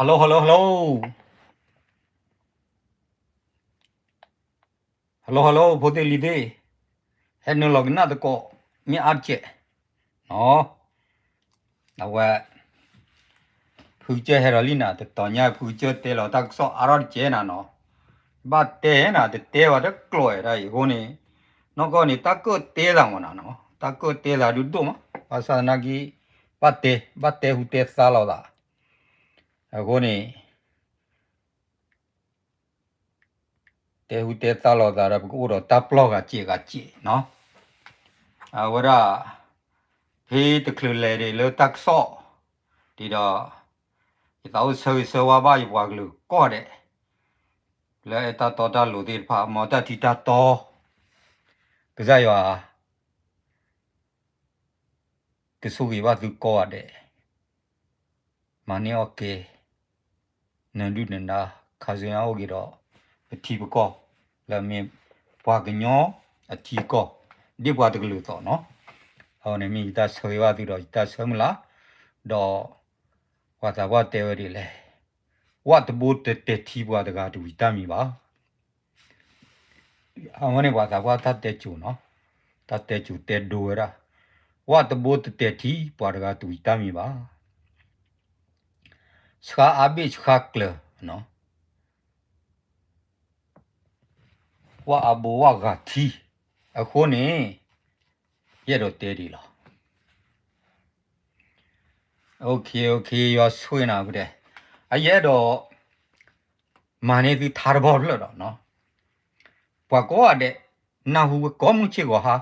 Hello hello hello hello hello ဖိသ့ၣ်လံၤသ့ၣ်, ဟဲနုာ်လီၤကနၣ်သကိး မ့ၢ်အါတကဲး, အဝဲ ဖုကစၢၢ်ဟဲဒီးလံနၤ တတီၤညါ ဖုကစၢၢ်တဲလီၤတၢ်ကစီၣ်အါထီၣ်တကဲးနၤနီၤ, ဘၣ်တဲနၤ တတဲဘၣ်တကျိးဝဲဒၣ်အံၤအဃိန့ၣ်, နီၢ်ကီၢ်န့ၣ် တၢ်ကၢၣ်တဲသးမးနၤနီၤ တၢ်ကၢၣ်တဲသးဒုးဒိၣ်မး ဘၣ်ဆၣ်သနာ်က့ ဘၣ်တဲ ဘၣ်တဲဟူတဲသါလိာ်သး, အဃိန့ၣ် တဲဟူတဲသါလိာ်သးဒီး ပကအိၣ်ဒီးတၢ်ပျီၢ်ဂၤစဲးဂၤစဲးနီၤ, အဝဲဒၣ် ဖဲတချုးလဲၤဒံးလၢတၢ်ကစီၣ် ဒ်ဒီး ယသးအိၣ်ဆၢဂ့ၤဆၢဝါဘၣ်ယပှၤကလုာ်ကိးဂၤဒဲး လၢအဲၣ်တၢ်တီတၢ်လိၤသ့ၣ်တဖၣ် မ်တၢ်ထံတၢ်တီ ကစၢ်ယွၤ ကဆိၣ်ဂ့ၤဘၣ်သုကိးဂၤဒဲး, မၤန့ၢ်အီၣ်ကဲ နဒုၣ်နဒါ ခါဆူညါအိၣ်က့ၤဒီး ပထံပကီၢ် လၢအမ့ၢ်ပှၤကညီအထံအကီၢ် ဒ်ပှၤတကလုာ်အသိးနီၤ, အဝဲန့ၣ်မ့ၢ်ယတၢ်ဆၢဂ့ၤဘၣ်သုဒီးယတၢ်ဆၢမုၢ်လၢ်, ဒီးပှၤသးပှၢ်တဲဝဲဒ်လဲၣ်, ဝၣ်တဘိတတဲာ်ထံပှၤတဂၤတဝံၤတၢ်မံၤဘၣ် အဝဲန့ၣ်ပှၤသးပှၢ်တၢ်တဲစိၤနီၤ, တၢ်တဲစိၤတဲဒိဝဲဒၣ်, ဝၣ်တဘိတတဲာ်ထံ ပှၤတဂၤတဝံၤတၢ်မံၤဘၣ်, ဆှါအါဘ့ၣ်ဆှါကျၢၤ, ဝၣ်အါဘိဝၣ်ဂၤထံ, အဃိန့ၣ် ယအဲၣ်ဒိးတဲဒ်လီၤ OK OK ယွၤဆိၣ်ဂ့ၤနၤဖုတဲ, အယအဲၣ်ဒိး မၤန့ၢ်သုထါတဘီဖျၢၣ်ဒီး ပှၤကိးဂၤဒဲး နၢ်ဟူဝဲကိးမုၢ်ဆ့ၣ်ဂီၤဟါ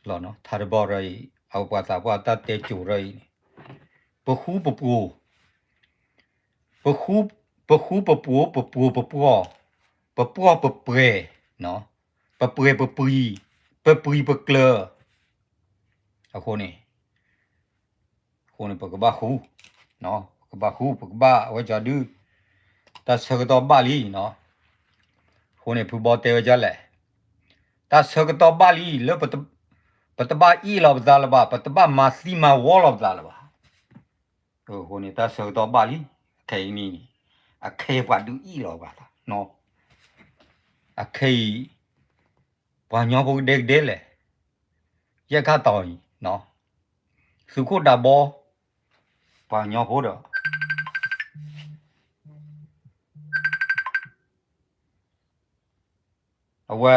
လီၤနီၤ, ထါတဘီဖျၢၣ်အံၤ အဝဲပှၤသးပှၢ်တၢ်တဲစိၤဖျၢၣ်အံၤန့ၣ် ပဃူပပှိၤ, ပဃူပပှိၤ ပပှိၤပပှီၢ်, ပပှီၢ်ပပှဲၤ, ပပှဲၤပပှံၤ, ပပှံၤပကျၢၤ, အဃိန့ၣ် အဃိန့ၣ် ပကဘၣ်ဃူ, ပကဘၣ်ဃူ ပကဘၣ်အဝဲကၠီဒု, တၢ်ဆၢကတီၢ်ဘၣ်လံနီၤ, အဃိန့ၣ် ဖုဘီတဲဝဲဒ်လဲၣ်, တၢ်ဆၢကတီၢ်ဘၣ်လံ လၢ ပတဘၣ်အ့ၣ်လီၤပသးလၢၤဘၣ်, ပတဘၣ်မၤသံမၤဝီလီၤပသးလၢၤဘၣ်, အဃိန့ၣ် တၢ်ဆၢကတီၢ်ဘၣ်လံ, အခဲအံၤန့ၣ် အခဲအံၤပှၤဒုးအ့ၣ်လီၤပသးလီၤ, အခဲအံၤ ပှၤကညီဖိကဒဲကဒဲလဲၣ်, ယဲၢ်ခါတီၤအံၤ သုးခိၣ်ဒးဘီ ပှၤကညီဖိဒီး အဝဲ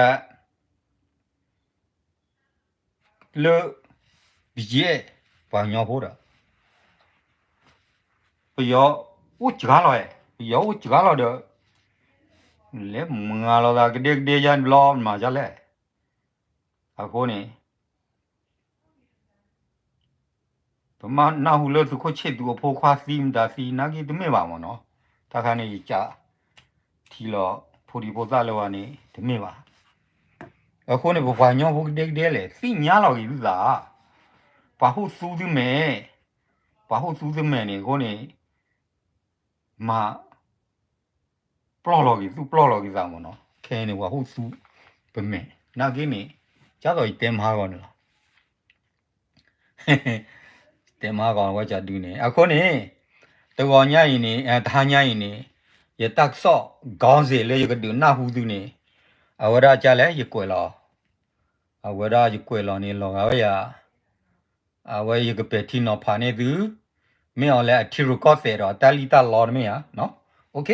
လၢ ဘံယဲၢ် ပှၤကညီဖိဒီး ပယီၤအိၣ်စှၤလီၤ, ပယီၤအိၣ်စှၤလီၤဒီး လဲၤမၤလိာ်သးကဒဲကဒဲယါဘျီမၤဒ်လဲၣ်, အဃိန့ၣ် ပမ့ၢ်နၢ်ဟူလၢသုးခိၣ်ဆ့ၣ်သူးအဖိခွါသံမတၤသံနာ်က့တမ့ၢ်ဘၣ်မ့ၢ်နီၤ, တၢ်ခါန့ၣ် ယကး ထံလီၤဖိဒံဖိသၣ်လၢဝဲန့ၣ် တမ့ၢ်ဘၣ်. အဃိန့ၣ် ပပှၤကညီဖိကဒဲကဒဲလဲၣ် သ့ၣ်ညါလီၤက့ၤသုသး, ပှၤဟူးသူသုမဲာ်, ပှၤဟူးသူသုမဲာ်န့ၣ် အဃိန့ၣ် မၤ ပျီၢ်လီၤက့ၤသူၣ်ပျီၢ်လီၤက့ၤသးမ့ၢ်နီၤ, ခဲအံၤန့ၣ် ပှၤဟူးသူပမဲာ် နာ်က့န့ၣ် ကၢ်သိးယတဲမၤဟးဂီၤန့ၣ်လီၤ. တဲမၤဟးဂီၤဝဲကၠီဒုန့ၣ် အဃိန့ၣ် တဂီၤညါအံၤန့ၣ် တဟါညါအံၤန့ၣ် ယတၢ်ကစီၣ် ခေါင်းစဉ် လၢယကဒုးနၢ်ဟူသုန့ၣ် အဝဲဒၣ်ကၢ်လဲၣ် ယကွဲးလီၤ, အဝဲဒၣ်ယကွဲးလီၤန့ၣ် လီၤဂာ်ဝဲယၤ အဝဲယကပဲာ်ထံနီၤဖးန့ၢ်သု မ့ၢ်အီၤလဲၣ် အထံရူၢ်ကီၢ်သဲးဒီးတၢ်လံၣ်တၢ်လီတမ့ၢ်ဧါ.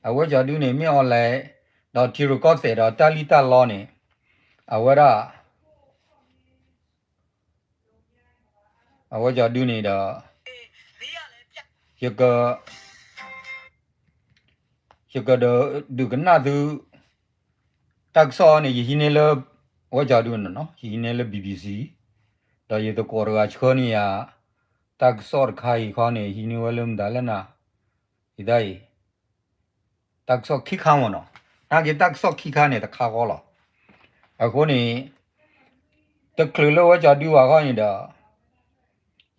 အဝဲကၠီဒုန့ၣ် မ့ၢ်အီၤလဲၣ် ဒီးထံရူၢ်ကီၢ်သဲးဒီးတၢ်လံၣ်တၢ်လီန့ၣ် အဝဲဒၣ် အဝဲကၠီဒုန့ၣ်ဒီး ယက ယကဒုးကနၣ်သု တၢ်ကစီၣ်န့ၣ် ယဟံးန့ၢ်လၢ အဝဲကၠီဒုန့ၣ်နီၤ ယဟံးန့ၢ်လၢ BBC ဒီးယသကိးတဂၤဆှၢန့ၢ်ယၤ တၢ်ကစီၣ်တခါအံၤခီန့ၣ် ဟံးန့ၢ်ဝဲလၢမတၤလဲၣ်နၤ ယဒၣ်အံၤ တၢ်ကစီၣ်ခံခါမ့ၢ်နီၤ နာ်က့တၢ်ကစီၣ်ခံခါန့ၣ် တခါဃီလီၤ. အဃိန့ၣ် တချုးလၢဝဲကၠီဒုဘၣ်ခီန့ၣ်ဒီး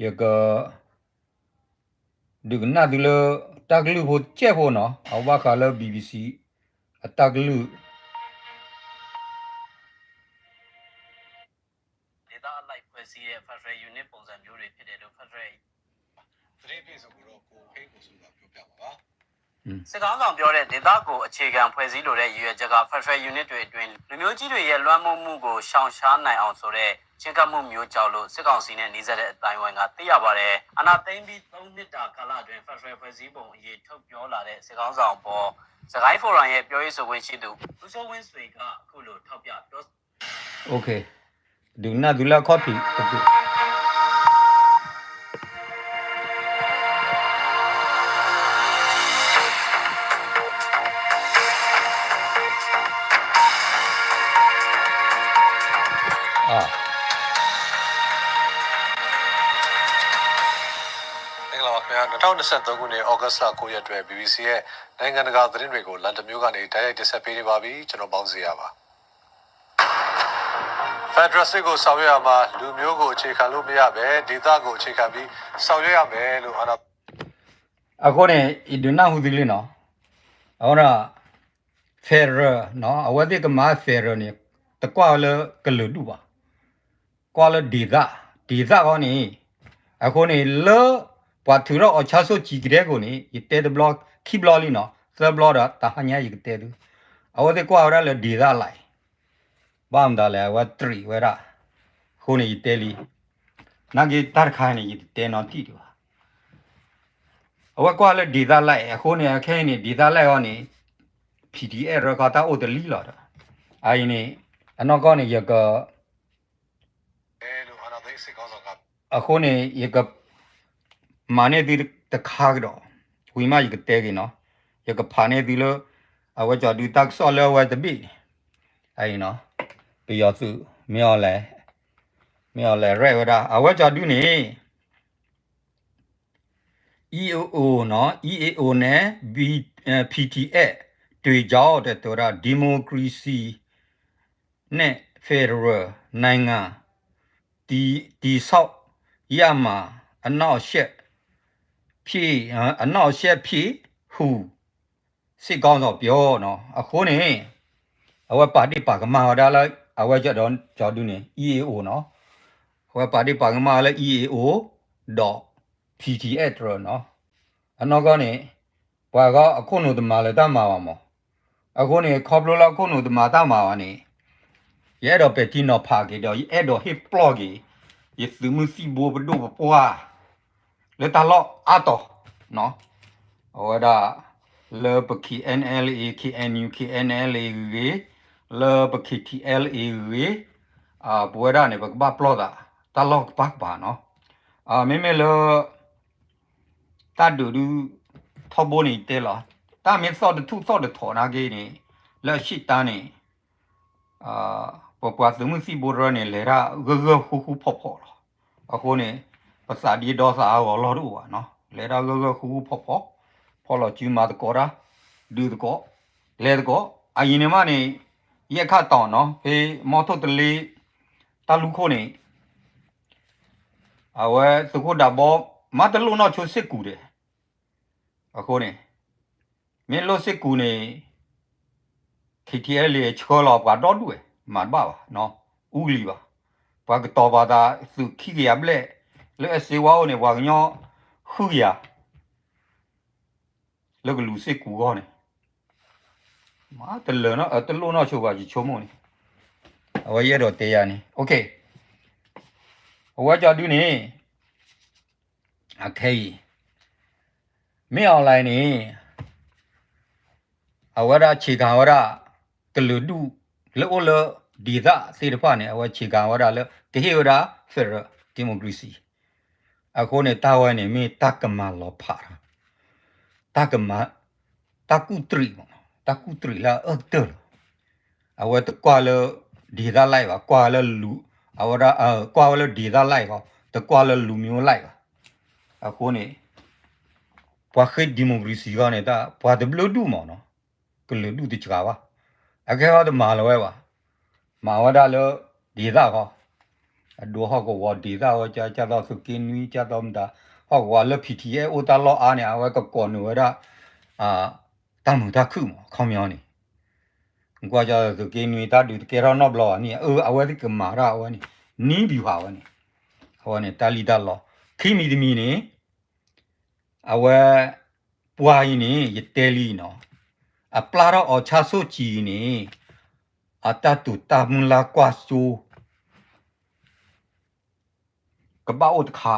ယက ဒုးကနၣ်သုလၢ တၢ်ကလုၢ်ဖိတစဲးဖိနီၤ အဘၣ်ဃးလၢ BBC အတၢ်ကလုၢ် ဒေသအလိုက်ဖွဲ့စည်းတဲ့ federal unit ပုံစံမျိုးတွေဖြစ်တယ်လို့ federal သတင်းပေးဆိုကိုတော့ကိုဟဲကိုဆိုတာ စစ်ခေါင်းဆောင်ပြောတဲ့ ဒေသကိုအခြေခံဖွဲ့စည်းလိုတဲ့ ရည်ရွယ်ချက်က Federal Unit တွေအတွင်း လူမျိုးကြီးတွေရဲ့ လွှမ်းမိုးမှုကို ရှောင်ရှားနိုင်အောင်ဆိုတဲ့ ချဉ်းကပ်မှုမျိုးကြောင့်လို့ စစ်ကောင်စီနဲ့ နီးစပ်တဲ့အသိုင်းအဝိုင်းက သိရပါတယ်။ အာဏာသိမ်းပြီး သုံးနှစ်တာကာလအတွင်း Federal ဖွဲ့စည်းပုံအရေး ထုတ်ပြောလာတဲ့ စစ်ခေါင်းဆောင်အပေါ် စကိုင်း Forum ရဲ့ ပြောရေးဆိုခွင့်ရှိသူ ဦးစိုးဝင်းဆွေက အခုလို ထောက်ပြပြော OK, ဒုးနၢ်သုလၢအခီၣ်ဖံးတပူၤ မင်္ဂလာပါခင်ဗျာ နှစ်ထောင်နှစ်ဆယ့်သုံးခုနှစ် ဩဂုတ်လကိုးရက်အတွက် BBC ရဲ့နိုင်ငံတကာသတင်းတွေကို လန်ဒန်မြို့ကနေ တိုက်ရိုက်တင်ဆက်ပေးနေပါပြီ ကျွန်တော် ပေါင်းစရာပါ Federal စစ်ကိုဆောင်ရွက်ရမှာ လူမျိုးကိုအခြေခံလို့မရပဲ ဒေသကိုအခြေခံပြီးဆောင်ရွက်ရမယ်လို့အာဏာ အဃိန့ၣ် ယဒုးနၢ်ဟူသုလံနီၤ, အဃိဒီး federal နီၤ, အဝဲသ့ၣ်ကမၤ federal န့ၣ် တကွၢ်လၢကလုာ်ဒူၣ်ဘၣ်, ကွၢ်လၢ ဒေသ, ဒေသဃီန့ၣ်, အဃိန့ၣ် လၢပှၤထုးထီၣ်အီၤဆါဆိၣ်ကံၤကဒဲကိၣ်န့ၣ် ယတဲတဘျီခံဘျီလံနီၤ, သၢဘျီဒီးတဟါညါယကတဲသု, အဝဲသ့ၣ်ကွၢ်ဝဲဒၣ်လၢ ဒေသ line ဘၣ်မတၤလဲၣ် အဝဲတြံးဝဲဒၣ်, အဃိန့ၣ်ယတဲလံ, နာ်က့တၢ်တခါန့ၣ် ယတတဲနီတံၢ်ဒံးဘၣ်, အဝဲကွၢ်လၢ ဒေသ line အဃိန့ၣ် အခဲအံၤန့ၣ် ဒေသ line ဃီန့ၣ် PDF ရၢခီတၢ်အိၣ်တလံလီၤဒီး, အအံၤန့ၣ် အနီၢ်ကီၢ်န့ၣ် ယက အဃိန့ၣ် ယက မၤန့ၢ်သုတခါကဒီး, ဝံၤမးယကတဲက့ၤနီၤ, ယကဖးန့ၢ်သုလၢ အဝဲကၠီဒုတၢ်ကစီၣ်လၢအဝဲတဘ့ၣ်န့ၣ်, အအံၤနီၤ, ပယီၤသုး မ့ၢ်အီၤလဲၣ်, မ့ၢ်အီၤလဲၣ် ရဲၣ်ဝဲဒၣ် အဝဲကၠီဒုန့ၣ် EAO နီၤ, EAO န့ၣ် BPTF တွေ့ကြောင်း တဲဝဲဒၣ် ဒီမိုကရေစီ နဲ့ ဖယ်ဒရယ်နိုင်ငံ တည် တည်ဆောက်ရမှာ အနှောင့်အယှက်ဖြစ် အနှောင့်အယှက်ဖြစ်ဟု စစ်ခေါင်းဆောင်ပြော နီၤ, အဃိန့ၣ် အဝဲပာ်ဒ့ၣ်ပာ်ကမၣ်ဝဲဒၣ်လၢ အဝဲကၠီဒုန့ၣ် EAO နီၤ, အဝဲပာ်ဒ့ၣ်ပာ်ကမၣ်ဝဲလၢ EAO ဒီး PTF တရၢနီၤ, အနီၢ်ကီၢ်န့ၣ် ပှၤဂီၢ်အခိၣ်နူာ်တမၤလၢၤတၢ်မၤဘၣ်မး, အဃိန့ၣ် ခီဖျိလၢအခိၣ်နူာ်တမၤတၢ်မၤဘၣ်န့ၣ် ယအဲၣ်ဒိးပဲာ်ထံနီၤဖးက့ၤဒီး ယအဲၣ်ဒိးဟ့ၣ်ပျီၢ်က့ၤ ယသုးမုၢ်သံၣ်ဘိပဒိၣ်ပပှၢ် လၢတၢ်လီၢ်အါတီၤ, အဝဲဒၣ် လၢပ KNLA KNU KNLA ဂ့ၤဂ့ၤ, လၢပ KTLA ဂ့ၤဂ့ၤ, ပဝဲဒၣ်န့ၣ် ပကဘၣ်ပျီၢ်သး တၢ်လီၢ်ကပၤကပၤနီၤ, မ့မ့ၢ်လၢ တၢ်ဒုးဒုး ထီဘိန့ၣ် ယတဲလီၤ, တၢ်မ့ၢ်သီၣ်တထူၣ်သီၣ်တထီၣ်နာ်က့န့ၣ် လၢအဆံးတၢ်န့ၣ် ပပှၤသုးမုၢ်သံၣ်ဘိတရၢန့ၣ် လဲၤတၢ်ဂၢၢ်ဂၢၢ်ဃူဃူဖိးဖိးလီၤ. အဃိန့ၣ် ပသးဒ့ဒီသးအဂီၢ်လီၢ်တအိၣ်ဘၣ်နီၤ, လဲၤတၢ်ဂၢၢ်ဂၢၢ်ဃူဃူဖိးဖိး, ဖီၣ်လီၤစုမၤသကိးတၢ်, ဒုးသကိး, လဲၤသကိး, အအံၤန့ၣ်မးန့ၣ် ယဲၢ်ခၣ်တီၤနီၤ ဖဲမီထိၣ်တလ့ တၢ်လူၢ်ခိၣ်န့ၣ် အဝဲသုးခိၣ်ဒးဘီ မၤတလိၣ်နီၢ်ဆိစ့ၢ်ကီးဒီး အဃိန့ၣ် မ့ၢ်လိၣ်စ့ၢ်ကီးန့ၣ် KTLA ဆှၢလီၤပှၤဒီဒူၣ်ဝဲ မၤတဘၣ်ဘၣ်, အူကလံၤဘၣ်, ပှၤကတီၤပာ်သးသုးခံကယၤဘျဲၣ် လၢအဲၣ်စ့ဝါအိၣ်န့ၣ် ပှၤကညီဃုကယၤ လၢကလူၤစ့ၢ်ကီးအဂီၢ်န့ၣ် မၤတလၢာ်နီၢ် တလိၣ်နီၢ်ဆိဘၣ် ယဆိကမိၣ်န့ၣ်, အဝဲယအဲၣ်ဒိးတဲယၤန့ၣ် အဝဲကၠီဒုန့ၣ် အခဲအံၤ မ့ၢ် online န့ၣ် အဝဲဒၣ်ဆ့ကၤဝဲဒၣ် ကလုာ်ဒူၣ်လၢအိၣ်လၢ ဒေသ သ့ၣ်တဖၣ်န့ၣ် အဝဲဆ့ကၤဝဲဒၣ်လၢ ကဟ့ၣ်ဝဲဒၣ် federal democracy အဃိန့ၣ် တၢ်ဝဲန့ၣ်မ့ၢ်တၢ်ကမၤလီၤဖးတၢ် တၢ်ကမၤ တၢ်ကူၣ်တရံးမး တၢ်ကူၣ်တရံးလၢအအၢၣ်ကတၢၢ်လီၤ. အဝဲတကွၢ်လၢ ဒေသလိုက် ဘၣ်, ကွၢ်လၢလူ အဝဲဒၣ် ကွၢ်ဝဲလၢ ဒေသလိုက် ဃီ, တကွၢ်လၢလူမျိုးလိုက် ဘၣ်. အဃိန့ၣ် ပှၤဃ့ democracy ဃီန့ၣ် တၢ်ပှၤတဘျုးဒူၣ်မးနီၤ, ကလုာ်ဒူၣ်တစှၤဘၣ်. အခဲဃီတမၤလၢၤဝဲဘၣ်. မၤဝဲဒၣ်လၢ ဒေသ ဃီ, အဒိဟီၣ်ကဝီၤ ဒေသ ဝဲ ကၢ်သိးသုးက့နွံ ကၢ်သိးမတၤ ဟီၣ်ကဝီၤလၢ P T A အိၣ်တၢ်လီၢ်အါန့ၣ် အဝဲကကိးနုာ်ဝဲဒၣ် တၢ်မုာ်တၢ်ခုၣ်မး ခီပညီန့ၣ် ကွၢ်ကၢ်သုးက့နွံ တၢ်ဒုးတကဲထီၣ်နီတဘျီဘၣ်န့ၣ် အဝဲသ့ၣ်ကမၤတၢ်အဝဲန့ၣ် နံၤဘံၤဖးဝဲန့ၣ် အဝဲန့ၣ် တၢ်လံၣ်တၢ်လီ ခံမံၤတမံၤန့ၣ် အဝဲ ပှၤအံၤန့ၣ် ယတဲလံနီၤ, အပျၢ်ထီၣ်အောင်ဆန်းစုကြည်န့ၣ် အတၢ်တိာ်တၢ်မုၢ်လၢ်ကွၢ်စိ ကဘၣ်အိၣ်တခါ,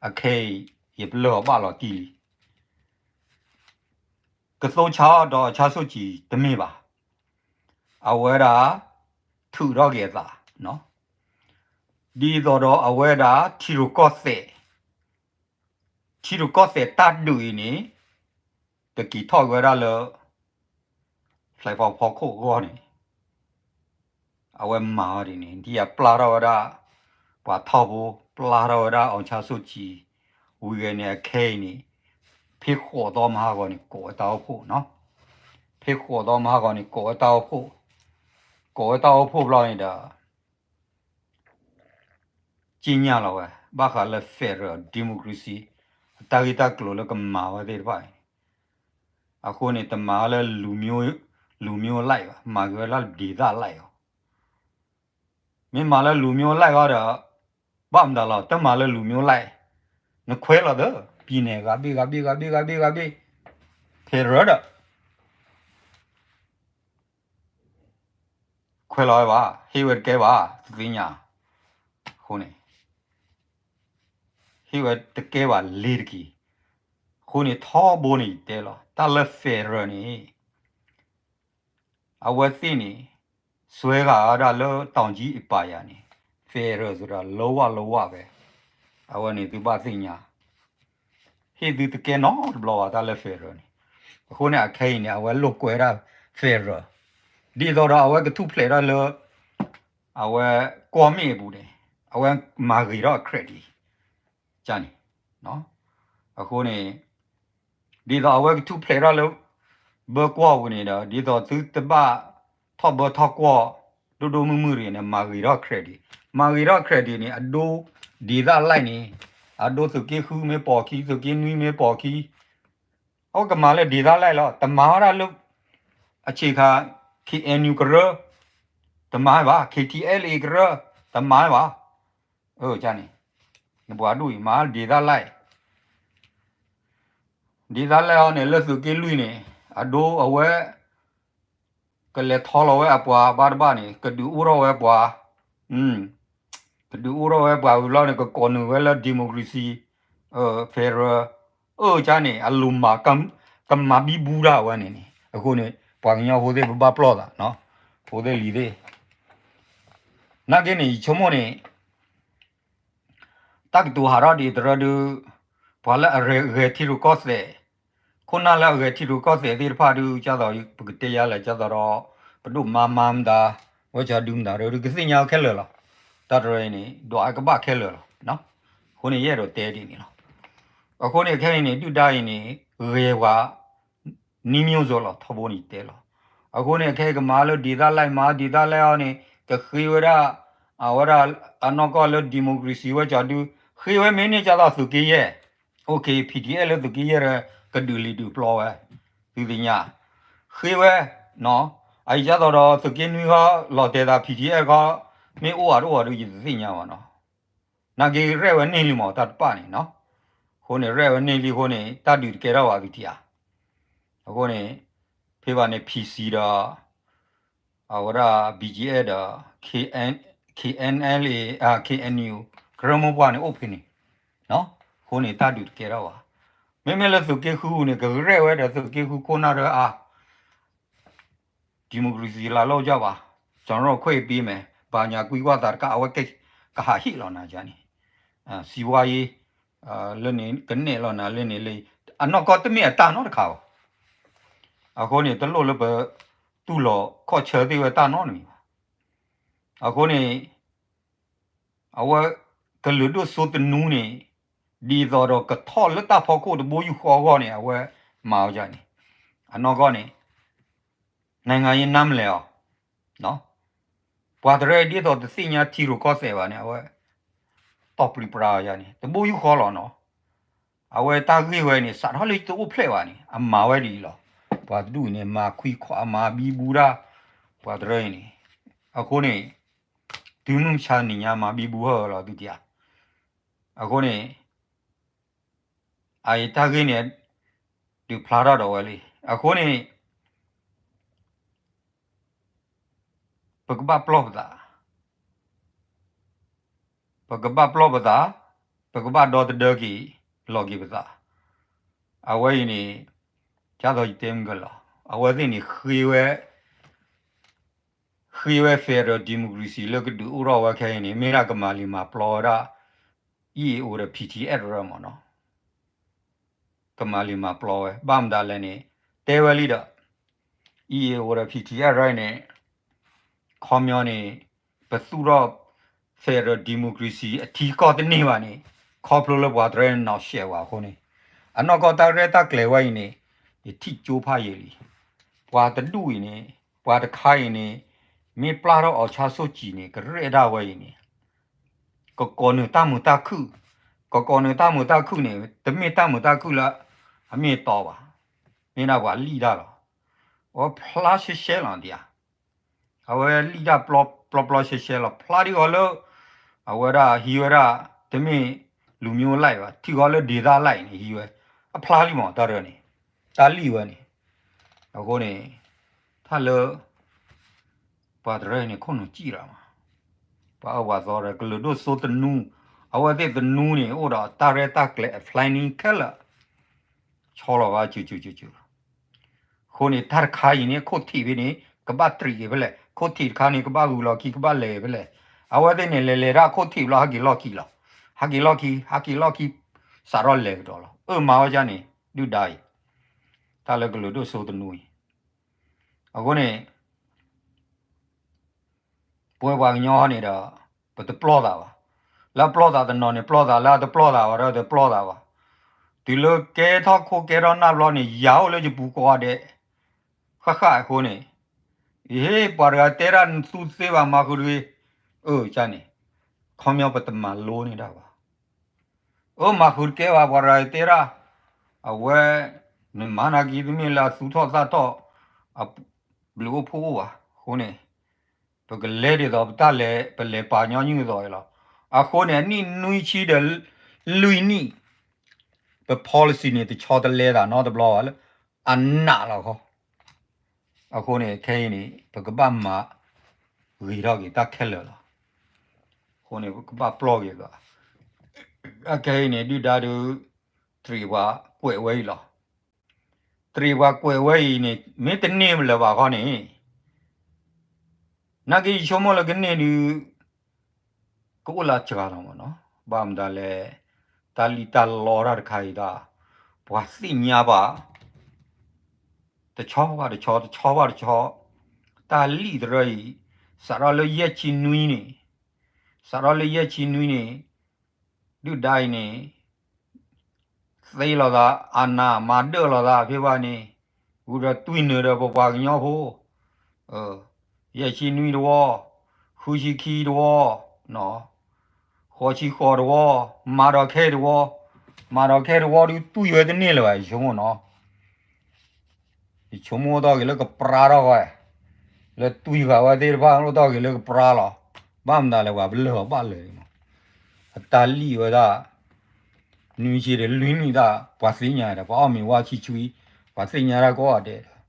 အခဲအံၤ ယပလၢၢ်အီၤဘၣ်လီၤတံၢ်လံ. ကသိဆါအီၤဒီးအောင်ဆန်းစုကြည် တမ့ၢ်ဘၣ်. အဝဲဒၣ် ထုးထီၣ်က့ၤအသး, ဒ်သိးဒီးအဝဲဒၣ် ထံရူၢ်ကီၢ်သဲး ထံရူၢ်ကီၢ်သဲးတၢ်ဒုးအံၤန့ၣ် ကက့ၤထီၣ်ဝဲဒၣ်လၢ ဖျဲးဖီဖီခိၣ်အဂီၢ်န့ၣ် အဝဲမၤဝဲဒ်န့ၣ် ဒ်အပျၢ်ထီၣ်ဝဲဒၣ် ပှၤထီၣ်ဖိ ပျၢ်ထီၣ်ဝဲဒၣ် အောင်ဆန်းစုကြည် ဝံၤဂဲၤန့ၣ် အခဲအံၤန့ၣ် ဖဲဃိးသီမဟါဂီၤန့ၣ် ကိးဝဲတၢ်အိၣ်ဖှိၣ်နီၤ, ဖဲဃိးသီမဟါဂီၤန့ၣ် ကိးဝဲတၢ်အိၣ်ဖှိၣ်, ကိးဝဲတၢ်အိၣ်ဖှိၣ်ဘျီန့ၣ်ဒီး ကြေညာလီၤဝဲ ဘၣ်ဃးလၢ federal democracy အတၢ်ဂ့ၢ်တၢ်ကျိၤလၢကမၤဝဲသ့ၣ်တဖၣ်န့ၣ်, အဃိန့ၣ် တမၤလၢ လူမျိုး, လူမျိုးလိုက်ဘၣ်, မၤက့ၤဝဲလၢ ဒေသလိုက်အီၤ, မ့ၢ်မၤလၢ လူမျိုးလိုက်အီၤဒီး ဘၣ်မတၤလီၤ တမၤလၢ လူမျိုးလိုက်, နခွဲးလီၤသၢ ပြည်နယ် ဂၤဘ့ၣ်ဂၤဘ့ၣ်ဂၤဘ့ၣ်ဂၤဘ့ၣ်ဂၤဘ့ၣ်, federal ဒီး ခွဲးလီၤဝဲဘၣ်, ဟ့ၣ်ဝဲတကဲဘၣ် သုသ့ၣ်ညါ, အဃိန့ၣ် ဟ့ၣ်ဝဲတကဲဘၣ်လ့ၤတက့ၢ်. အဃိန့ၣ် ထီဘိန့ၣ်ယတဲလီၤ တၢ်လၢ federal န့ၣ် အဝဲသ့ၣ်န့ၣ် စွဲဂာ်ဝဲဒၣ်လၢ တောင်ကြီး အပါအယၤ န့ၣ် federal ဆိုတာ လုံးဝလုံးဝပဲ, အဝဲန့ၣ်သုဘၣ်သ့ၣ်ညါ ဟ့ၣ်သုတကဲနီတဘျီဘၣ် တၢ်လၢ federal န့ၣ်, အဃိန့ၣ် အခဲအံၤန့ၣ် အဝဲလိာ်ကွဲဒၣ် federal, ဒ်သိးဒီးအဝဲကထူၣ်ဖျဲးထီၣ်လၢ အဝဲကွီၢ်မ့ၣ်အပူၤန့ၣ် အဝဲမၤဂ့ၤထီၣ် credit န့ၣ်, အဃိန့ၣ် ဒ်သိးအဝဲကထူၣ်ဖျဲးထီၣ်လၢ ဘၢကွီၢ်ပူၤန့ၣ်ဒီး ဒ်သိးသုတဘၣ်ထီၣ်ဘၢထီၣ်ကွီၢ် ဒိၣ်ဒိၣ်မုၢ်မုၢ်တဂ့ၤန့ၣ် မၤဂ့ၤထီၣ် credit, မၤဂ့ၤထီၣ် credit န့ၣ် အဒိ ဒေသလိုက် န့ၣ် အဒိသုးက့ဃုမ့ၢ်ပိာ်ခံ သုးက့နွံမ့ၢ်ပိာ်ခံ အဝဲကမၤလၢ ဒေသလိုက် လီၤ, တမၤဝဲဒၣ်လၢ အဆ့ခါ KNU ကရၢ, တမၤဘၣ် KTLA ကရၢ, တမၤဘၣ်, န့ၣ် နပှၤဒိၣ်အံၤမၤ ဒေသလိုက်, design လၢအီၤန့ၣ် လၢသုးက့လွံၢ်န့ၣ် အဒိအဝဲ ကလဲၤထီလီၤဝဲအပှၤဘၣ်တဘၣ်န့ၣ် ကဒုးအိၣ်ထီၣ်ဝဲပှၤ, ကဒုးအိၣ်ထီၣ်ဝဲပှၤဝံၤလီၤန့ၣ် ကကိးနုာ်ဝဲလၢ democracy, federal, အၢ ကန့ၣ် အလိၤမၤ ကမၤဘံဘူတၢ်ဝဲန့ၣ်န့ၣ် အဃိန့ၣ် ပှၤကညီဖိသ့ၣ်ပဘၣ်ပျီၢ်သး, ဖိသ့ၣ်လံၤသ့ၣ်, နာ်က့န့ၣ် ယဆိကမိၣ်န့ၣ် တၢ်ကတိၤဟးထီၣ်ဒ်တရၢဒုး ပှၤလၢအဂဲၤထံရူၢ်ကီၢ်သဲး, ခိၣ်နၢ်လၢအဂဲၤထံရူၢ်ကီၢ်သဲးသ့ၣ်တဖၣ်ဒုး ကၢ်သိးပကတဲယါလဲၣ် ကၢ်သိးဒီး ပဒိၣ်မါမါမတၤ ဝဲကၠီဒုမတၤဒုး ကသ့ၣ်ညါခဲလၢာ်လီၤ. တၢ်တရၢအံၤန့ၣ် ဒွးအကဘၣ်ခဲလၢာ်လီၤ. အဃိန့ၣ် ယအဲၣ်ဒိးတဲဒ်န့ၣ်လီၤ. အဃိန့ၣ် ခဲအံၤန့ၣ် ဒုၣ်ဒါအံၤန့ၣ် ဂဲၤဝဲ နံၤမၠိစိၤလီၤ ထီဘိန့ၣ်တဲလီၤ. အဃိန့ၣ် ခဲအံၤကမၤလၢ ဒေသလိုက် မၤ ဒေသလိုက် အီၤန့ၣ် ကဃ့ဝဲဒၣ် အဝဲဒၣ် အနီၢ်ကီၢ်လၢ democracy ဝဲကၠီဒု ဃ့ဝဲမ့ၢ်န့ၢ်ကၢ်သိးသုးက့ယဲၢ်, OK, PDF လၢသုးက့ယဲၢ်ဒီး ကဒုးလံာ်ဒုးပျီဝဲ, သုသ့ၣ်ညါ, ဃ့ဝဲ, အအံၤကၢ်သိးဒီးသုးက့နွံခီ လီၤတဲာ်သး PDF ခီ မ့ၢ်အိၣ်အတအိၣ်အီၤဒုး ယတသ့ၣ်ညါဘၣ်နီၤ. နာ်က့ရဲၣ်ဝဲန့ၢ်လံမး တၢ်တပၣ်န့ၣ်နီၤ. အဃိန့ၣ် ရဲၣ်ဝဲန့ၢ်လံအဃိန့ၣ် တၢ်ဒုးတကဲထီၣ်ဘၣ်သုထံၣ်ဧါ. အဃိန့ၣ် ဖဲဘၣ်န့ၣ် PC ဒီး အဝဲဒၣ် BGF ဒီး KN, KNLA, KNU ကရၢမိၢ်ပှၢ်န့ၣ် အိၣ်ဖဲန့ၣ်, အဃိန့ၣ် တၢ်ဒုးတကဲထီၣ်ဘၣ်. မ့မ့ၢ်လၢသုးက့ဃုန့ၣ် ကရဲၣ်ဝဲဒီးသုးက့ဃုခိၣ်နၢ်တၢ်အါ democracy လာလုပ်ကြပါ, ကျွန်တော်တို့ ခွင့်ပေးမယ်, ဘာညာ ကွံကွၢ်သးတကး အဝဲကဟးဟ့ၣ်လီၤနၤယါန့ၣ်, စီးပွားရေး လၢန့ၣ် ကနဲၣ်လီၤနၤလၢန့ၣ်လၢ အနီၢ်ကီၢ်တမ့ၢ်အတၢ်နီတခါဘၣ်. အဃိန့ၣ် တလိၣ်လၢပ တူၢ်လိာ်ခီၣ်ဆၢသ့ၣ်ဝဲတၢ်နီတမံၤဘၣ်. အဃိန့ၣ် အဝဲ ကလုာ်ဒိၣ်စိသနူန့ၣ် ဒ်သိးဒီးကထီၣ်လၢတၢ်ဖီခိၣ်တဘိယူၢ်ဃီအဂီၢ်န့ၣ် အဝဲမၤဝဲဒ်န့ၣ်, အနီၢ်ကီၢ်န့ၣ် နိုင်ငံရေးနားမလည်အောင်, ပှၤတရၢဒ်သိးတသ့ၣ်ညါထံရူၢ်ကီၢ်သဲးဘၣ်န့ၣ် အဝဲ တီၢ်ပြံပြါယါန့ၣ် တဘိယူၢ်ဃီလီၤနီၤ. အဝဲတၢ်ဂ့ၢ်ဝဲန့ၣ် စးထီၣ်လၢတအိၣ်ဖျဲၣ်ဘၣ်န့ၣ် အမၤဝဲဒ်အံၤလီၤ. ပှၤတဒူၣ်န့ၣ် မၤခွံခွါ မၤဘံဘူတၢ် ပှၤတရၢအံၤန့ၣ်, အဃိန့ၣ် တုၤမုၢ်မဆါနံၤညါ မၤဘံဘူဟၢလီၤသုထံၣ်ဧါ. အဃိန့ၣ် အအံၤတၢ်ဂ့ၢ်န့ၣ် ဒုးဖျါထီၣ်ဒီးဝဲလံ. အဃိန့ၣ် ပကဘၣ်ပျီၢ်ပသး, ပကဘၣ်ပျီၢ်ပသး, ပကဘၣ်ဒီသဒၢက့ၤ လီၤက့ၤပသး. အဝဲအံၤန့ၣ် ကၢ်သိးယတဲမုၢ်ကလီၤ, အဝဲသ့ၣ်န့ၣ် ဃ့ဝဲ ဃ့ဝဲ federal democracy လၢကဒုးအိၣ်ထီၣ်ဝဲခဲအံၤန့ၣ် မ့ၢ်ဒၣ်ကမၤလံၤမၤပျီဝဲဒၣ် EAO ဒီး P T F မ့ၢ်နီၤ. ကမၤလံၤမၤပျီဝဲ ဘၣ်မတၤလဲၣ်န့ၣ် တဲဝဲလံဒီး EAO ဒီး P T F န့ၣ် ခီပညီန့ၣ် ပသူၣ်ထီၣ် federal democracy အထံကီၢ်တန့ၢ်ဘၣ်န့ၣ် ခီဖျိလၢပှၤတရၢန့ၣ် နီၢ်ရှဲးဝဲအဃိန့ၣ် အနီၢ်ကီၢ်တၢ်ရဲၣ်တၢ်ကျဲၤဝဲအံၤန့ၣ် ယထံၣ်ကၠိဖးယံာ်လံ. ပှၤတဒူၣ်အံၤန့ၣ် ပှၤတခါအံၤန့ၣ် မ့ၢ်ပျၢ်ထီၣ်အီၤဆါဆိၣ်ကံၤန့ၣ် ကရဲၣ်ဒၣ်ဝဲအံၤန့ၣ် ကကိးနုာ်တၢ်မုာ်တၢ်ခုၣ်, ကကိးနုာ်တၢ်မုာ်တၢ်ခုၣ်န့ၣ် တမ့ၢ်တၢ်မုာ်တၢ်ခုၣ်လၢ အမ့ၢ်အတီဘၣ်, မ့ၢ်ဒၣ်ပှၤလံၣ်တၢ်လီၤ. အဝဲဖျါရှဲရှဲလီၤဒံးဧါ, အဝဲလံၣ်တၢ်ပျီပျီရှဲရှဲလီၤ. ဖျါထံဃီလၢ အဝဲဒၣ်ဟံးဝဲဒၣ် တမ့ၢ်လူမျိုးလိုက်ဘၣ်, ထံဃီလၢ ဒေသလိုက် န့ၣ် ဟံးဝဲ, အဖျါလံမး တၢ်ရၢန့ၣ်, တၢ်လံၣ်ဝဲန့ၣ်. အဃိန့ၣ် တၢ်လၢ ပှၤတရၢန့ၣ် ခိၣ်နူာ်စံၣ်ရၣ်မး, ပှၤအၢပှၤသီဒီး ကလုာ်ဒိၣ်စိသနူ, အဝဲသ့ၣ်သနူန့ၣ် အိၣ်ဒီးတၢ်ရဲၣ်တၢ်ကျဲၤ အplanningခဲလၢာ် ဆီလီၤဘၣ် စူၤစူၤစူၤစူၤလီၤ. အဃိန့ၣ် တၢ်တခါအံၤန့ၣ် ခိၣ်ထံးဖဲန့ၣ် ကဘၣ်တြံးက့ၤဖဲလဲၣ်, ခိၣ်ထံးတခါန့ၣ် ကဘၣ်ဂုၤလီၤခံ ကဘၣ်လဲၤက့ၤဖဲလဲၣ်. အဝဲသ့ၣ်န့ၣ် လဲၤလဲၤတၢ်ခိၣ်ထံးဘျီ ဟးက့ၤလီၢ်ခံလီၤ, ဟးက့ၤလီၢ်ခံ ဟးက့ၤလီၢ်ခံ စးထီၣ်လဲၤကဒီးလီၤ. အၢ မၤဝဲဒ်န့ၣ် ဒုၣ်ဒါအံၤ, တၢ်လၢကလုာ်ဒိၣ်စိသနူအံၤ. အဃိန့ၣ် ပဝဲပှၤကညီန့ၣ်ဒီး ပတပျီၢ်သးဘၣ်. လၢအပျီၢ်သးတနီၤန့ၣ် ပျီၢ်သး, လၢအတပျီၢ်သးဘၣ်ဒီး တပျီၢ်သးဘၣ်. တုၤလၢကဲထီၣ်ခိၣ်ကဲထီၣ်နၢ်ဘျီန့ၣ် ယၤအိၣ်လၢယပူၤကိးဂၤဒဲး, ဃၣ်ဃၣ်အဃိန့ၣ်, ယဟ့ၣ်ပှၤတဂၤတဲဒၣ်နသူသ့ဘၣ် မၤဃုာ်တဂ့ၤ, အၢ ကန့ၣ်, ခီပညီပတမၤလိန့ၢ်ဒၣ်ဘၣ်. အၢ မၤဃုာ်တကဲဘၣ် ပှၤတဂၤတဲဒၣ်, အဝဲ နမၤနာ်က့ တမ့ၢ်လၢအသူၣ်ထီၣ်သၣ်ထီၣ် အဘျုးအိၣ်ဖှိၣ်အိၣ်ဘၣ်. အဃိန့ၣ် ပကလဲၤဒ်သိးပတၢ်လဲၤ ပလဲၤပာ်ညီနုၢ်သိးအံၤလီၤ. အဃိန့ၣ် အနံၣ်နွံဆံဒီးလွံၢ်နံၣ် ပ policy န့ၣ် တဆီတလဲသးနီတဘျီဘၣ်လၢ အနးလီၤခီ. အဃိန့ၣ် ခဲအံၤန့ၣ် ပကဘၣ်မၤဂ့ၤထီၣ်က့ၤတၢ်ခဲလၢာ်လီၤ. အဃိန့ၣ် ပကဘၣ်ပျီၢ်က့ၤသး. အခဲအံၤန့ၣ် ဒုၣ်ဒါဒုး တြံးပှၤကွဲးဝဲအံၤလီၤ. တြံးပှၤကွဲးဝဲအံၤန့ၣ် မ့ၢ်တန့ၢ်လၢၤဘၣ်ခီန့ၣ် နာ်က့ယဆိကမိၣ်လၢကန့ၢ်ဒုး ကအိၣ်လၢအစှၤလီၤမ့ၢ်နီၤ. ဘၣ်မတၤလဲၣ်, တၢ်လံၣ်တၢ်လီတၢ်တခါအံၤဒၣ် ပှၤသ့ၣ်ညါဘၣ် တဆီဘၣ်တဆီ တဆီဘၣ်တဆီ, တၢ်လံၣ်တရၢအံၤ စးထီၣ်လၢယဲၢ်ဆံနွံန့ၣ်, စးထီၣ်လၢယဲၢ်ဆံနွံန့ၣ် ဒုၣ်ဒါအံၤန့ၣ် သ့လီၤသး အာဏာ မၤဒၢၣ်လီၤသးဖဲဘၣ်န့ၣ် ဝံၤဒီးတွံၢ်နုာ်ဒီးပပှၤကညီဖိ ယဲၢ်ဆံနွံတဝီ, ဃုဆံခံတဝီ, ဃိးဆံဃိးတဝီ, မၤဒီးခဲတဝီ, မၤဒီးခဲတဝီဒုးတွံၢ်ဝဲတန့ၢ်လၢၤဘၣ် ယဆိကမိၣ်နီၤ. ယဆိကမိၣ်အိၣ်ထီၣ်က့ၤလၢကပြါထီၣ်ဝဲ, လၢတွံၢ်ဃာ်ဝဲသ့ၣ်တဖၣ်အိၣ်ထီၣ်က့ၤလၢကပြါလီၤ. ဘၣ်မတၤလဲၣ် ပှၤပလၢၢ်အီၤဘၣ်လၢာ်န့ၣ်, အတၢ်လံၣ်ဝဲဒၣ် နွံဆံဒီးလွံၢ်နံၣ်ဒၣ် ပှၤသ့ၣ်ညါဒီး ပှၤအီၣ်မ့ၤဝါဆံဆှံ, ပှၤသ့ၣ်ညါတၢ်ကိးဂၤဒဲးဒီး,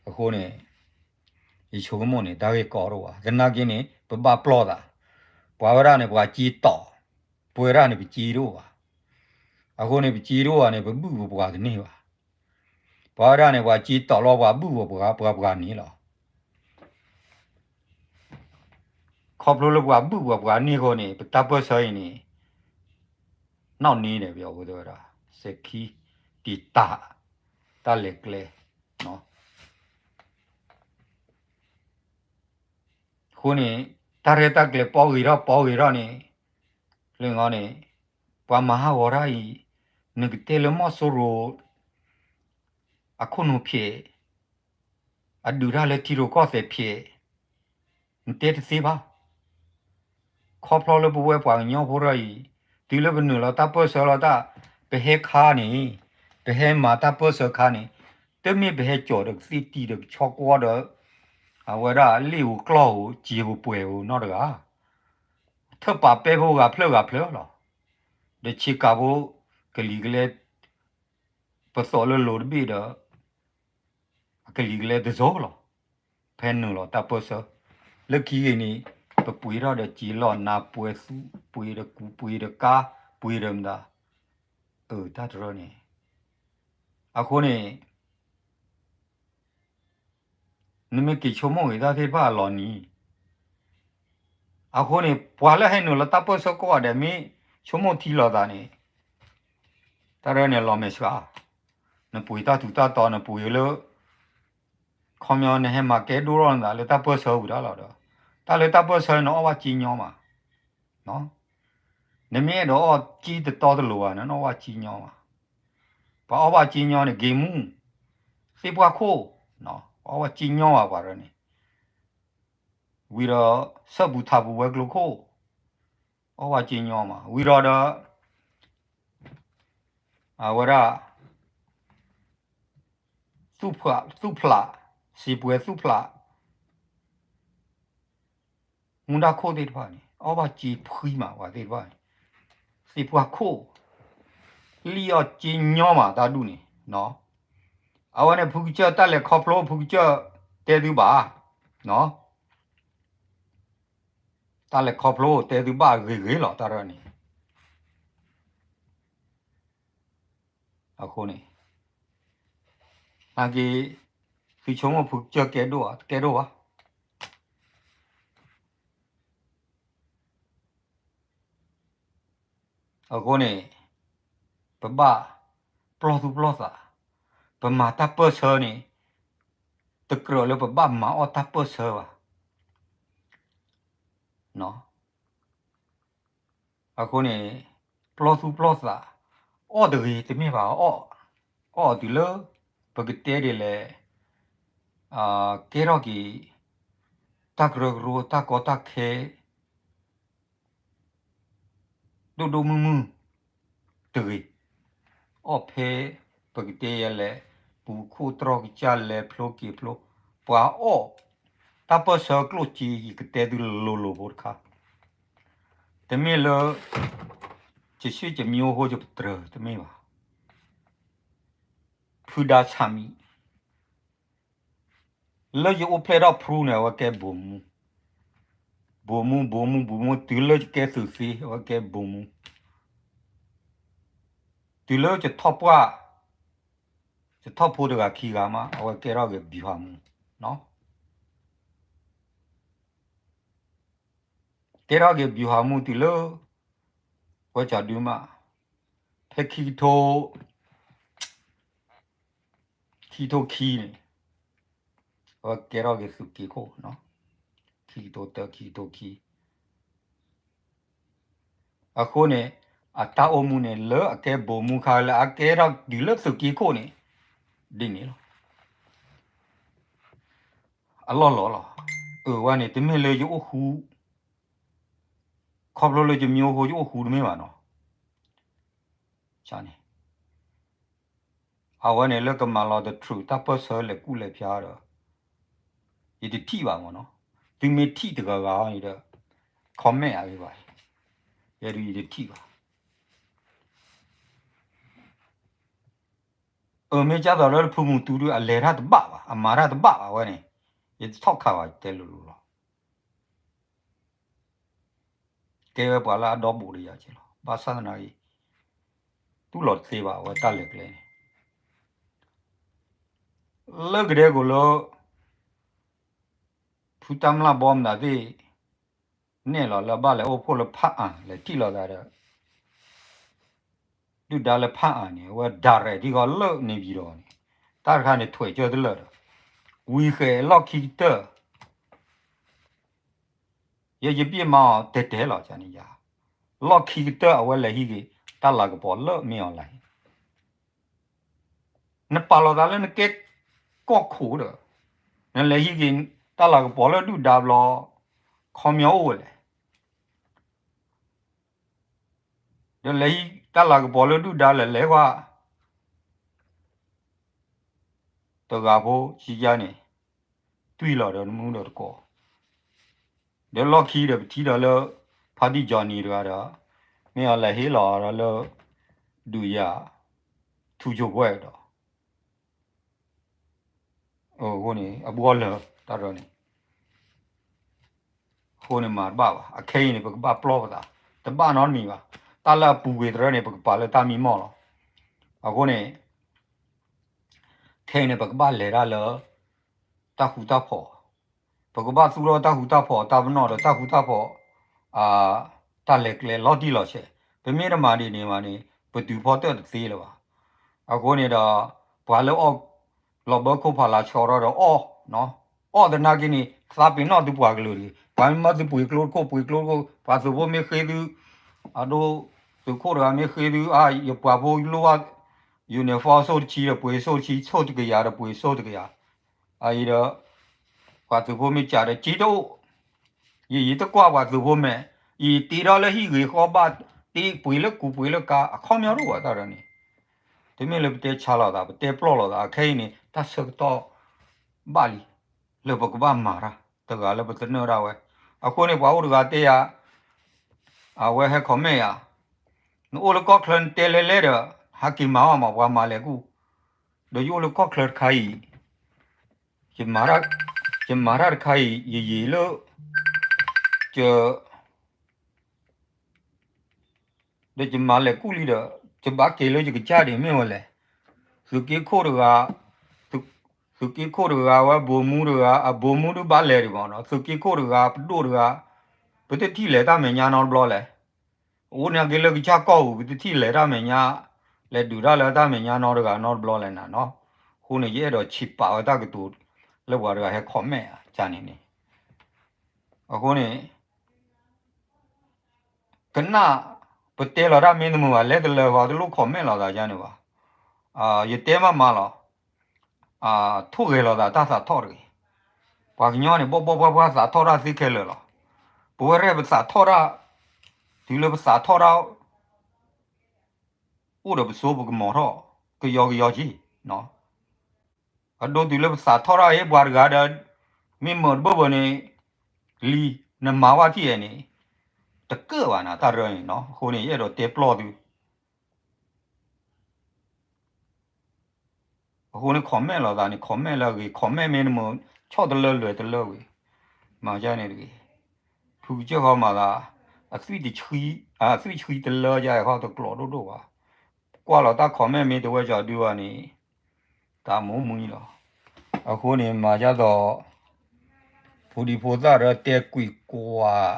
အဃိန့ၣ် ယဆိကမိၣ်န့ၣ် တၢ်ဂ့ၢ်ကီတအိၣ်ဘၣ်. သနာ်က့န့ၣ် ပဘၣ်ပျီၢ်သး, ပှၤဝဲဒၣ်န့ၣ် ပှၤစ့တီၢ်, ပဝဲဒၣ်န့ၣ် ပစ့တအိၣ်ဘၣ်. အဃိန့ၣ် ပစ့တအိၣ်ဘၣ်န့ၣ် ပဘုၣ်ပပှၤတန့ၢ်ဘၣ်. ပှၤဝဲဒၣ်န့ၣ် ပှၤစ့တီၢ်လီၤ ပှၤဘုၣ်ပပှၤ ပှၤပှၤန့ၣ်လီၤ. ခီဖျိလၢပှၤဘုၣ်ပှၤပှၤန့ၢ်အဃိန့ၣ် ပတၢ်ပၢၢ်ဆၢအံၤန့ၣ် နီၣ်န့ၢ်ဒီး ပယီၤဖိတဲဝဲဒၣ် စဲးခံ တံာ်တာ် တၢ်လဲၤကျဲ အဃိန့ၣ် တၢ်ရဲၣ်တၢ်ကျဲၤပီဂ့ၤထီၣ်ပီဂ့ၤထီၣ်န့ၣ် လၢန့ၣ် ပှၤမၤဟးဂီၤတၢ်အံၤ နကတဲလၢမီၢ်စိရိၤ အခိၣ်နူာ်ဖျဲး အဒုးတၢ်လၢထံရူၢ်ကီၢ်သဲးဖျဲး နတဲတသ့ဘၣ်. ခီဖျိလၢပဝဲပှၤကညီဖိတၢ်အံၤ တုၤလၢပနုာ်လီၤတၢ်ပၢၢ်ဆၢလီၤတၢ် ပဟဲခါန့ၣ် ပဟဲမၤတၢ်ပၢၢ်ဆၢခါန့ၣ် တမ့ၢ်ပဟဲကၠီၤဒီးကသ့ၣ်တံၤဒီးကဆီကွီဒီး အဝဲဒၣ်လ့ၣ်ဧိၤကျီၢ်ဧိၤ စ့ဧိၤပှဲၤဧိၤနီတဂၤ ထၢၣ်ပာ်ပဲဖိဂၤဖျၢၣ်ဂၤဖျၢၣ်လီၤ. ဒီးဆ့ကၤဖိ ကလံၤကလဲ ပသိးလၢလိၤတဘ့ၣ်ဒီး အကလံၤကလဲတစိၤလီၤ. ဖဲနုာ်လီၤတၢ်ပၢၢ်ဆၢ လၢခံဂ့ၤန့ၣ် ပပှ့ၤထီၣ်ဒီးစ့လီၢ်နါ ပှ့ၤသူၣ် ပှ့ၤဒီးကူ ပှ့ၤဒီးကါ ပှ့ၤဒီးမတၤ အတၢ်တရၢန့ၣ် အဃိန့ၣ် နမ့ၢ်က့ၤဆိကမိၣ်ဂ့ၤတၢ်သ့ၣ်တဖၣ်အလီၤနံၤ အဃိန့ၣ် ပှၤလၢဟဲနုာ်လီၤတၢ်ပၢၢ်ဆၢကိးဂၤဒဲး မ့ၢ်ဆိကမိၣ်ထံလီၤသးန့ၣ် တၢ်တရၢန့ၣ်လီၤမဲာ်ဆှး, နပှ့ၤတၢ်ထူးတၢ်တီၤ နပှ့ၤလၢ ခီပညီနဟဲမၤကဲဒိၣ်ထီၣ်နသးလၢတၢ်ပၢၢ်ဆၢဝံၤတၢ်လီၤဒီး တၢ်လၢတၢ်ပၢၢ်ဆၢနအီၣ်ဘၣ်စ့ညီမး, နမ့ၢ်အဲၣ်ဒိးအီၣ်စ့တတီတလိၤဘၣ် နအီၣ်ဘၣ်စ့ညီမး, ပှၤအီၣ်ဘၣ်စ့ညီန့ၣ် ဂ့ၤမူ သ့ၣ်ပှၢ်ခိၣ်, ပှၤအီၣ်ဘၣ်စ့ညီဘၣ်ပှၤတရၢန့ၣ်, ဝံၤဒီး ဆၢပူၤထးပူၤဝဲၤကျိၤခိၣ်, အီၣ်ဘၣ်စ့ညီမး ဝံၤဒီးဒီး အဝဲဒၣ် သူၣ်ဖျး သူၣ်ဖျး စံးပှဲၤသူၣ်ဖျး မူဒါခိၣ်သ့ၣ်တဖၣ်န့ၣ် အီၣ်ဘၣ်စ့ဖှံမး ပှၤသ့ၣ်တဖၣ်န့ၣ် သ့ၣ်ပှၢ်ခိၣ် လံၣ်အီၣ်စ့ညီမးတၢ်ဒူၣ်န့ၣ်, အဝဲန့ၣ်ဖုကစၢၢ်တၢ်လဲၤခီဖျိဖုကစၢၢ်တဲသုဘၣ်, တၢ်လဲၤခီဖျိတဲသုဘၣ်ဂ့ၤဂ့ၤလီၤ တၢ်တရၢန့ၣ် အဃိန့ၣ် နာ်က့ သုဆိကမိၣ်ဖုကစၢၢ်ကဲဒိၣ်ဧါ တကဲဒိၣ်ဘၣ်. အဃိန့ၣ် ပဘၣ်ပလီၢ်သူၣ်ပလီၢ်သး, ပမၤတၢ်ပၢၢ်ဆၢန့ၣ် တကြၢးလၢပဘၣ်မၤအီၣ်တၢ်ပၢၢ်ဆၢဘၣ်. အဃိန့ၣ် ပလီၢ်သူၣ်ပလီၢ်သး အီၣ်တဂ့ၤတမ့ၢ်ဘၣ် အီၣ်တုၤလၢ ပကတဲဒ်လဲၣ် ကဲထီၣ်က့ၤ တၢ်ကရၢကရိ တၢ်ကီတၢ်ခဲ ဒိၣ်ဒိၣ်မုၢ်မုၢ်တဂ့ၤ, အီၣ်ဖဲ ပကတဲယဲလဲၣ် ပူၤခိၣ်တြီၢ်ကစၢ်လဲၤဖျိက့ၤဖျိ, ပှၤအီၣ် တၢ်ပၢၢ်ဆၢကျိၣ်စ့ ယကတဲသုလိၤလိၤဖိတခါ, တမ့ၢ်လၢ ယစံၣ်ယမံအိၣ်ဃိယပတြၢၤတမ့ၢ်ဘၣ်, ဖုဒါဆၣ်မံၤ လၢယအိၣ်ဖျဲၣ်ထီၣ်ဖရူန့ၣ် အဝဲကဲဘိၣ်မူ, ဘိၣ်မူ ဘိၣ်မူ ဘိၣ်မူ တုၤလၢယကဲသုးသ့ အဝဲကဲဘိၣ်မူ, တုၤလၢယထီၣ်ပှၢ် ယထီၣ်ဖိတဂၤခံဂၤမး အဝဲကဲထီၣ်က့ၤဘျူးဟးမူ, ကဲထီၣ်က့ၤဘျူးဟးမူတုၤလၢ ဝဲကၠီဒုမး ဖဲခံကထိ ခံကထိခံန့ၣ် အဝဲကဲထီၣ်က့ၤသုးက့ခိၣ်, ခံကထိတၢ ခံကထိခံ, အဃိန့ၣ် အတၢ်အိၣ်မူန့ၣ် လၢအကဲဘိၣ်မူခါလၢအကဲထီၣ်တုၤလၢသုးက့ခိၣ်န့ၣ် ဒ်န့ၣ်လီၤ. အလီၢ်လီၤလီၤ, အဝဲန့ၣ် တမ့ၢ်လၢယအိၣ်ဃူ ခီဖျိလၢယမံအိၣ်ဃိယအိၣ်ဃူတမ့ၢ်ဘၣ်နီၤ, န့ၣ် အဝဲန့ၣ်လၢကမၤလီၤတထြူးတၢ်ပၢၢ်ဆၢလဲၤကူၣ်လဲၤဖျါဒီး ယတထံၣ်ဘၣ်မ့ၢ်နီၤ, သုမ့ၢ်ထံၣ်တဂၤဂၤအီၤန့ၣ်ဒီး comment အဂ့ၢ်ဘၣ်, ယဲဒုးယတထံၣ်ဘၣ် အမ့ၢ်ကၢ်သိးလၢဖုမူတူဒုး အလဲၤတၢ်တဘၣ်ဘၣ် အမၤတၢ်တဘၣ်ဘၣ်ဝဲန့ၣ်, ယတထီၣ်ခးဘၣ် ယတဲလိၤလိၤလီၤ. ကဲဝဲပှၤလၢအဒီဘူးတယၤက့လီၤ. ဘၣ်ဆၣ်သနာ်က့ တူၢ်လိာ်တသ့ဘၣ် အဝဲတၢ်လဲၤကျဲန့ၣ် လၢကဒဲကီးလၢ ဖုတၢ်မျၢ်ဘီမနုၤသ့ၣ် နဲၣ်လီၤလၢဘၣ်လဲၤအိၣ်ဖှိၣ်လၢဖၣ်အၣ် လဲၤထံၣ်လိာ်သးဒီး ဒုၣ်ဒါလၢဖၣ်အၣ်န့ၣ် အဝဲ direct ထံဃီလၢန့ၣ်ပၠံဒီးန့ၣ် တၢ်တခါန့ၣ်ထွဲးကၢၢ်တလၢာ်ဒီး ဝံၤဃဲးလီၢ်ခံကတၢၢ် ယဲယပစ်မၤအီၤတဲတဲလီၤန့ၣ်ယါ လီၢ်ခံကတၢၢ်အဝဲလဲၤဟံးက့ၤ တၢ်လၤကပီၤလၢမ့ၢ်အီၤလဲၣ် နပာ်လီၤသးလၢနကဲကီၢ်ခိၣ်ဒီး နလဲၤဟံးက့ၤ တၢ်လၤကပီၤလၢဒုၣ်ဒါဘျီ ခီပညီအိၣ်ဝဲလဲၣ် ဒီးလဲၤဟံးတၢ်လၤကပီၤလၢဒုၣ်ဒါလဲၤလဲၤကွၢ် တဂၤဖိယံၤယါန့ၣ် တွံၢ်လီၤဒီးနမူဒီးတကိး ဒီးလီၢ်ခံဒီးပထံၣ်ဒီးလၢ ဖါတံၢ်ကၠီနံၤတဂၤဒီး မ့ၢ်အီၤလဲၤဟ့ၣ်လီၤဒီးလၢ ဒုးယၤ ထူကၠိၤဘှဲၣ်ဒီး အဃိန့ၣ် အဘှီလၢာ်တၢ်ရၢန့ၣ် အဃိန့ၣ်မၤတဘၣ်ဘၣ်. အခဲအံၤန့ၣ် ပကဘၣ်ပျီပသး, တဘၣ်နီတမံၤဘၣ်. တၢ်လၢအပူၤကွံာ်တရၢန့ၣ် ပကပာ်လၢတၢ်မံမီၢ်လီၤ. အဃိန့ၣ် ခဲအံၤန့ၣ် ပကဘၣ်လဲၤတၢ်လၢ တၢ်ဃူတၢ်ဖိး, ပကဘၣ်သူၣ်ထီၣ်တၢ်ဃူတၢ်ဖိး တၢ်ပနီၣ်ဒီးတၢ်ဃူတၢ်ဖိး တၢ်လဲၤကျဲလီၤတံၢ်လီၤဆဲး, ပမ့ၢ်တမၤဒ်န့ၣ်ဘၣ်န့ၣ် ပတုၤဖီတၢၣ်တသ့လၢၤဘၣ်. အဃိန့ၣ်ဒီး ပှၤလၢအီၣ် လီၤဘၢခိၣ်ဖးလါဆီထီၣ်ဒီးအီၣ်, အီၣ်သနာ်က့န့ၣ် သးပ့ၤနီၣ်သုပှၤကလုာ်တဂ့ၤ. ပှၤမ့ၢ်မၢသုပှ့ၤကျိတခိၣ် ပှ့ၤကျိတခိၣ်, ပှၤသုးဖိမ့ၢ်ဃ့သု အဒိ သုးခိၣ်တဂၤမ့ၢ်ဃ့သု အါ ယပှၤဖိလိၣ်ဘၣ် uniform ဆိၣ်တဆံဒီးပှ့ၤဆိၣ်တဆံ ဆိၣ်တကယၤဒီးပှ့ၤဆိၣ်တကယၤ, အအံၤဒီး ပှၤသုးဖိမ့ၢ်ကးဒီးက့တအိၣ်, ယယတကွၢ်ပှၤသုးဖိမဲာ်, ယတ့ထီၣ်လၢဟံၣ်ဂ့ၤဃီဘၣ်, တ့ပှ့ၤလၢကူးပှ့ၤလၢကါ အခီပညီတအိၣ်ဘၣ်တၢ်ဒီးန့ၣ်, တမ့ၢ်လၢပတဲဆါလိာ်သး ပတဲပျီၢ်လိာ်သး အခဲအံၤန့ၣ် တၢ်ဆၢကတီၢ်ဘၣ်လံ လၢပကဘၣ်မၤတၢ် တဂၤလၢပသနၢၣ်ဒၣ်ဝဲ, အဃိန့ၣ် ပှၤအိၣ်တဂၤတဲယၤ အဝဲဟဲ comment ယၤ, နအိၣ်လၢကီၢ်ချၢနတဲလဲၤလဲၤဒီး ဟးက့ၤမၤအီၣ်မး ပှၤမၤလဲၤကူၣ်, ဒီးယအိၣ်လၢကီၢ်ချၢတခါအံၤ ယမၤတၢ်တခါအံၤ ယယံာ်လၢ ယ ဒီးယမၤလဲၤကူၣ်လံဒီး ယဘၣ်က့ၤလၢယကစၢ်ဒံးမ့ၢ်ဝဲလဲၣ်, သုးက့ခိၣ်တဂၤ, သုးက့ခိၣ်တဂၤဝဲ ဗိုလ်မှူးတဂၤ, အ ဗိုလ်မှူး ဒုးဘၣ်လဲၤဒံးဘၣ်နီၤ, သုးက့ခိၣ်တဂၤ ပဒိၣ်တဂၤ, ပတထံၣ်လဲၤတၢ်မဲာ်ညါနီတဘျီလဲၣ်, အိၣ်နာ်က့လၢကစၢ်ကီၢ်ပူၤ ပတထံၣ်လဲၤတၢ်မဲာ်ညါ, လဲၤဒုးတၢ်လၢတၢ်မဲာ်ညါနီတဂၤနီတဘျီလဲၣ်နၤနီၤ, အဃိန့ၣ် ယအဲၣ်ဒိးဆံးပာ်ဝဲတၢ်ကတိၤ လၢပှၤတဂၤဟဲ comment ယၤန့ၣ်န့ၣ်, အဃိန့ၣ် ကနၣ် ပတဲလီၤတၢ်မ့ၢ်တမုာ်ဘၣ် လဲၤတလၢဃီ တလိၣ် comment လီၤသးယါန့ၣ်ဘၣ်, ယတဲမးမးလီၤ, ထိၣ်ဂဲၤလီၤသးတၢ်သးထီၣ်တဂ့ၤ, ပှၤကညီန့ၣ် ဘီၣ်ဘီၣ်ပှၢ်ပှၢ်သးထီၣ်တၢ်သ့ခဲလၢာ်လီၤ, ပဝဲရဲၣ်ပသးထီၣ်တၢ်, တုၤလၢပသးထီၣ်တၢ် အိၣ်ဒီးပစိပကမီၤထီၣ် ကယီကယီက့ၤ, အဒိတုၤလၢပသးထီၣ်တၢ်အံၤ ပှၤတဂၤဒီး မ့ၢ်မၢတဘၢၣ်ဘၢၣ်န့ၣ် လံ နမၤဝဲထံၣ်အဲန့ၣ် တကၢၣ်ဘၣ်နၤတၢ်ရၢန့ၣ်နီၤ, အဃိန့ၣ် ယအဲၣ်ဒိးတဲပျီၢ်သု အဃိန့ၣ် comment လီၤသးန့ၣ် comment လၢအဂ့ၤ, comment မ့ၢ်တမုာ် ဆီၣ်တလၢလွဲၢ်တလၢဝံၤ, မၤယါန့ၣ်တဂ့ၤ, ဖုကစၢၢ်ဃီမၤသး, အသွံၣ်တဆှံ, အသွံၣ်ဆှံတလၢယါအံၤဃီတကျိးဒိၣ်ဒိၣ်ဘၣ်, ကွၢ်လီၤတၢ် comment မ့ၢ်တဝဲကီဒုဘၣ်န့ၣ်, တၢ်မိၢ်မှံလီၤ, အဃိန့ၣ် မၤယါသိး, ဖိဒံဖိသၣ်ဒီးတဲကွံာ်ကွၢ်,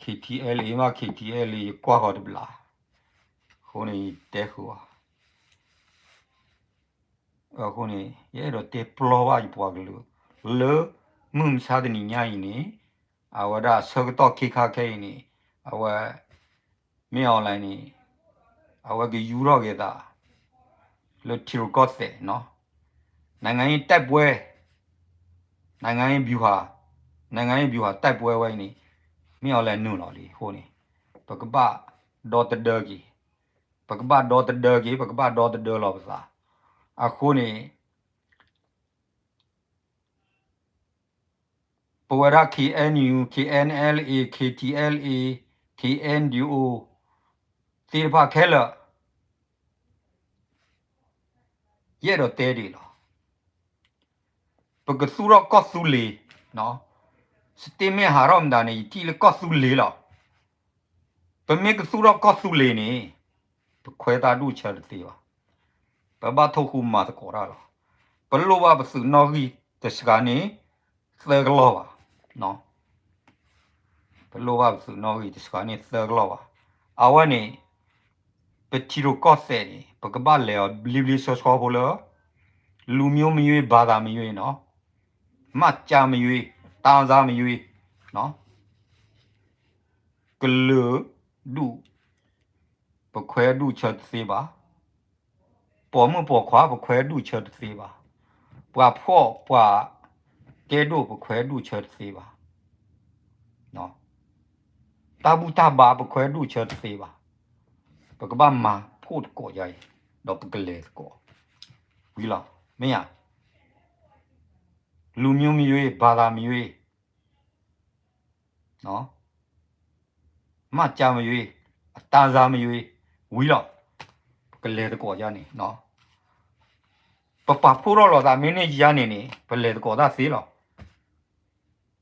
KTLA မး KTLA ယကွၢ်ဃီတဘျီ, အဃိန့ၣ် ယတဲဃုာ်အီၤ အဃိန့ၣ် ယအဲၣ်ဒိးတဲပျီၢ်ဘၣ်ယပှၤကလုာ် လၢမုၢ်မဆါတနံၤညါအံၤန့ၣ်, အဝဲဒၣ်ဆၢကတီၢ်ခ့ခါခဲအံၤန့ၣ်, အဝဲ မ့ၢ် online န့ၣ်, အဝဲကယူထီၣ်က့ၤသး လၢထံရူၢ်ကီၢ်သဲးနီၤ, နိုင်ငံရေးတိုက်ပွဲ, နိုင်ငံရေးဗျူဟာ, နိုင်ငံရေးဗျူဟာ တိုက်ပွဲ ဝဲအံၤန့ၣ်, မ့ၢ် online နုာ်လီၤလံအဃိန့ၣ်, ပကဘၣ်ဒီသဒၢက့ၤ, ပကဘၣ်ဒီသဒၢက့ၤ ပကဘၣ်ဒီသဒၢလီၤပသး, အဃိန့ၣ် ပဝဲဒၣ် KNU, KNLA, KTLA, KNDO သ့ၣ်တဖၣ်ခဲလၢာ်, ယအဲၣ်ဒိးတဲဒ်အံၤလီၤ. ပကသူၣ်ထီၣ်ကီၢ်သူလ့ၤ, statement ဟးထီၣ်မတၤန့ၣ် ယထံၣ်လၢကီၢ်သူလ့ၤလီၤ. ပမ့ၢ်ကသူၣ်ထီၣ်ကီၢ်သူလ့ၤန့ၣ်, ပခွဲးတၢ်ဒူၣ်ဆၢတသ့ဘၣ်. ပဘၣ်ထိၣ်ဃူမၤသကိးတၢ်လီၤ. ပလိၣ်ဘၣ်ပသုးနီၣ်ဂံၢ်တစှၤန့ၣ် သၢကလီၢ်ဘၣ်. ပလိၣ်ဘၣ်ပသုးနီၣ်ဂံၢ်တစှၤန့ၣ်သၢကလီၢ်ဘၣ်. အဝဲန့ၣ် ပထံရူၢ်ကီၢ်သဲးန့ၣ် ပကဘၣ်လဲၤအီၤဘျ့ဘျ့ဆှီဆှီဖိလၢ လူမျိုးမရွေး ဘာသာမရွေးနီၤ, မှတ်ကျမ်းမရွေး တန်းစားမရွေးနီၤ, ကလုာ်ဒူၣ် ပခွဲးဒူၣ်ဆၢတသ့ဘၣ်. ပိာ်မုၣ်ပိာ်ခွါ ပခွဲးဒူၣ်ဆၢတသ့ဘၣ်. ပှၤဖှီၣ်ပှၤကဲဒိၣ် ပခွဲးဒူၣ်ဆၢတသ့ဘၣ်. တၢ်ဘူၣ်တၢ်ဘါ ပခွဲးဒူၣ်ဆၢတသ့ဘၣ်. ပကဘၣ်မၤဖှိၣ်သကိးယါအံၤ ဒီးပကလဲၤသကိး ဝံၤလီၤ. မ့ၢ်ဧါ. လူမျိုးမရွေး ဘာသာမရွေး မှတ်ကျမ်းမရွေး အတန်းစားမရွေး ဝံၤလီၤ. ပကလဲၤသကိးယါန့ၣ်နီၤ. ပပာ်ဖှိၣ်ထီၣ်လိာ်သးမ့ၢ်န့ၢ်ယါန့ၣ်န့ၣ် ပလဲၤသကိးတၢ်သ့လီၤ.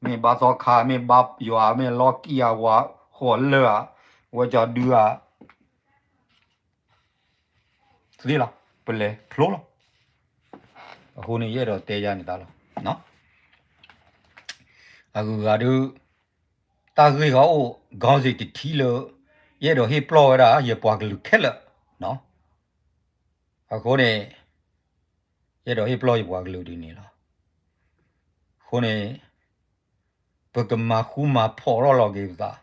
မ့ၢ်ဘါသီခါ မ့ၢ်ဘါယွၤ မ့ၢ်လီၢ်ကံၢ်အဝၤ ဃီၤလၢာ်ဧါ ဝဲကၠီဒုဧါ သ့လီၤ ပလဲၤဖျိလီၤ. အဃိန့ၣ် ယအဲၣ်ဒိးတဲယါန့ၣ်တၢ်လီၤ. အဂုၤအဂၤဒုး တၢ်ဂ့ၢ်ဂီၢ်အိၣ် ခေါင်းစဉ်တထံလၢ ယအဲၣ်ဒိးဟ့ၣ်ပျီၢ်ဝဲဒၣ် ယပှၤကလုာ်ခဲလၢာ် အဃိန့ၣ် ယအဲၣ်ဒိးဟ့ၣ်ပျီၢ်ယပှၤကလုာ်ဒ်န့ၣ်လီၤ. အဃိန့ၣ် ပကမၤဃူမၤဖိးထီၣ်လီၤက့ၤပသး,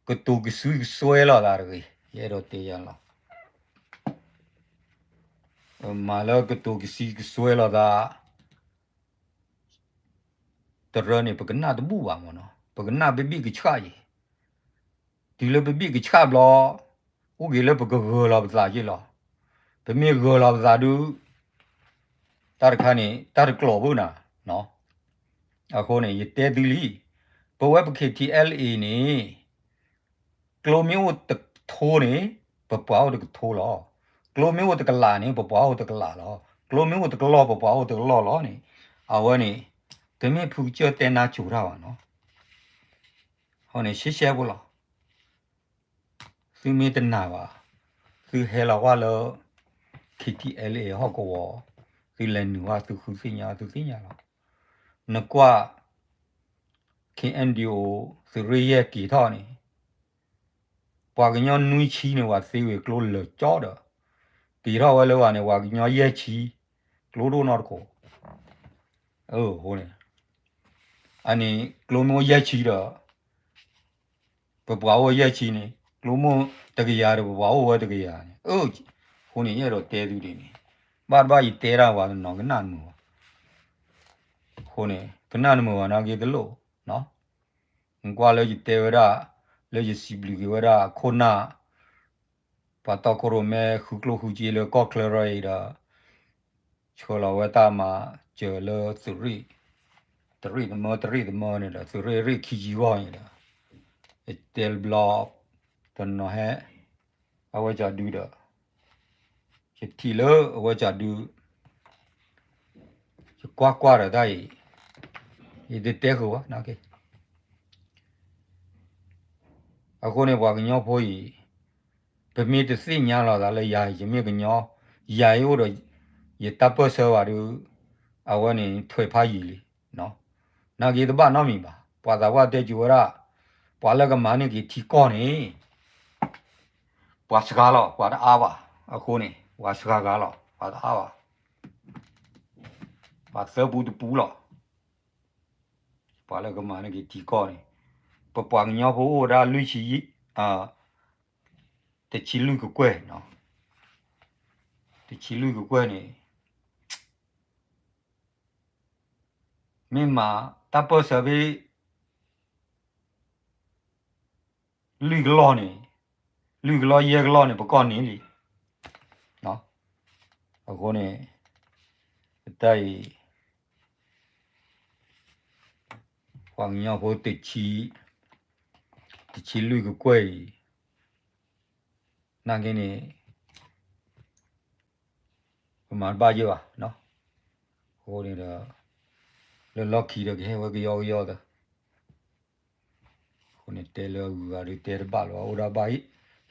ကတိၤကစုကစွဲလိာ်သးတဂ့ၤ, ယအဲၣ်ဒိးတဲယၤလီၤ. မၤလၢကတိၤကစုကစွဲလိာ်သး တရၢန့ၣ် ပကနၣ်တဘူၣ်ဘၣ်မ့ၢ်နီၤ, ပကနၣ်ပဘ့ၣ်ကဆှၣ်ယံၤ, တုၤလၢပဘ့ၣ်ကဆှၣ်ဘျီ, အိၣ်က့ၤလၢပကဂၢၤလီၤပသးယ့ၢ်လီၤ. ပမ့ၢ်ဂၢၤလီၤပသးဒုး တၢ်တခါန့ၣ် တၢ်တကျိၤဘၣ်နၤ, အဃိန့ၣ် ယတဲသုလံ, ပဝဲပ K T L A န့ၣ် ကျိမ့ၢ်အိၣ်တကထိန့ၣ် ပပှၤအိၣ်တကထိလီၤ. ကျိမ့ၢ်အိၣ်တကလးန့ၣ် ပပှၤအိၣ်တကလးလီၤ. ကျိမ့ၢ်အိၣ်တကလီၢ် ပပှၤအိၣ်တကလီၢ်လီၤန့ၣ်, အဝဲန့ၣ် တမ့ၢ်ဖုကစၢၢ်တဲနါစိၤတၢ်ဘၣ်နီၤ. အဃိန့ၣ် ရှဲရှဲဖိလီၤ. သုမ့ၢ်တနာ်ဘၣ်, သုဟဲလီၤဝဲလၢ K T L A ဟီၣ်ကဝီၤ, သုလဲၤနုာ်ဝဲ သုဃုသ့ၣ်ညါ သုသ့ၣ်ညါလီၤ. နကွၢ် K N D O သုးရ့ၣ်ယဲၢ်က့ၤထီၣ်န့ၣ်, ပှၤကညီနွံဆံန့ၣ် ပှၤသ့ဝံၤကျိလၢာ်ကၠီဒီး, က့ၤထီၣ်ဝဲလၢပှၤန့ၣ် ပှၤကညီယဲၢ်ဆံ, ကျိဒိၣ်နီတကိး. အဃိန့ၣ် အန့ၣ်ကျိမ့ၢ်အိၣ်ယဲၢ်ဆံဒီး ပပှၤအိၣ်ယဲၢ်ဆံန့ၣ်, ကျိမ့ၢ်တကယၤဒီး ပပှၤအိၣ်ဝဲတကယၤန့ၣ်, အဃိန့ၣ် ယအဲၣ်ဒိးတဲသုဒ်န့ၣ်, ဘၣ်တဘၣ်ယတဲဒၣ်ပှၤတနီၤကနၣ်တမုာ်ဘၣ်. အဃိန့ၣ် ကနၣ်တမုာ်ဘၣ်နာ်က့တလိၣ်, နကွၢ်လၢယတဲဝဲဒၣ်, လၢယစံးဘျုးက့ၤဝဲဒၣ်ခိၣ်နၢ် ပှၤတီခိၣ်ရိၣ်မဲဃုကျိၣ်ဃုစ့လၢကီၢ်ချၢရၢအံၤဒီး, ဆှၢလီၤဝဲတၢ်မၤစၢၤလၢသုးရ့ၣ်, သုးရ့ၣ်သမၢ သုးရ့ၣ်သမၢန့ၣ်ဒီး သုးရ့ၣ်ရ့ၣ်ခံဆံဂီၢ်န့ၣ်ဒီး, ယတဲဘျီ, တနီၤဟဲ, အဝဲကၠီဒုဒီး, ယထံၣ်လၢအဝဲကၠီဒု ယကွၢ်ကွၢ်ဒီးတၢ်အံၤ, ယတတဲဃုာ်ဘၣ်, အဃိန့ၣ် ပှၤကညီဖိအံၤ, ပမ့ၢ်တသ့ၣ်ညါလီၤသးလၢယၤအံၤ ယမ့ၢ်ကညီ, ယၤအံၤအိၣ်ဒီး ယတၢ်ပၢၢ်ဆၢဘၣ်ဒီး, အဝဲန့ၣ်ထွဲဖးယံာ်လံ, နာ်က့တဘၣ်နီတမံၤဘၣ်. ပှၤသးပှၢ်တဲက့ၤဝဲဒၣ်, ပှၤလၢကမၤန့ၢ်က့ၤထံကီၢ်န့ၣ် ပှၤစှၤလီၤ ပှၤတအါဘၣ်. အဃိန့ၣ် ပှၤစှၤဂၤလီၤ ပှၤတအါဘၣ်, ပှၤသၢပူတပူလီၤ. ပှၤလၢကမၤန့ၢ်က့ၤထံကီၢ်န့ၣ်, ပပှၤကညီဖိအိၣ်ဝဲဒၣ်လွံၢ်ဆံ, တဆံလွံၢ်ကကွဲၢ်, တဆံလွံၢ်ကကွဲၢ်န့ၣ် မ့ၢ်မၤတၢ်ပၢၢ်ဆၢဖဲ လွံၢ်ကလီၢ်န့ၣ်, လွံၢ်ကလီၢ်ယဲၢ်ကလီၢ်န့ၣ် ပကီၢ်န့ၣ်လံ. အဃိန့ၣ် တၢ်အံၤ ပှၤကညီဖိတဆံ, တဆံလွံၢ်ကကွဲၢ်အံၤ, နာ်က့န့ၣ် ပမၤတဘၣ်ယဲၢ်ဘၣ်. အဃိန့ၣ်ဒီး လၢလီၢ်ခံဒီး ကဟဲဝဲကယီကယီသၢ. အဃိန့ၣ် တဲလၢအဂုၤအဂၤဒီး တဲတဘၣ်လၢၤဘၣ်, အိၣ်ဒၣ်ဘၣ်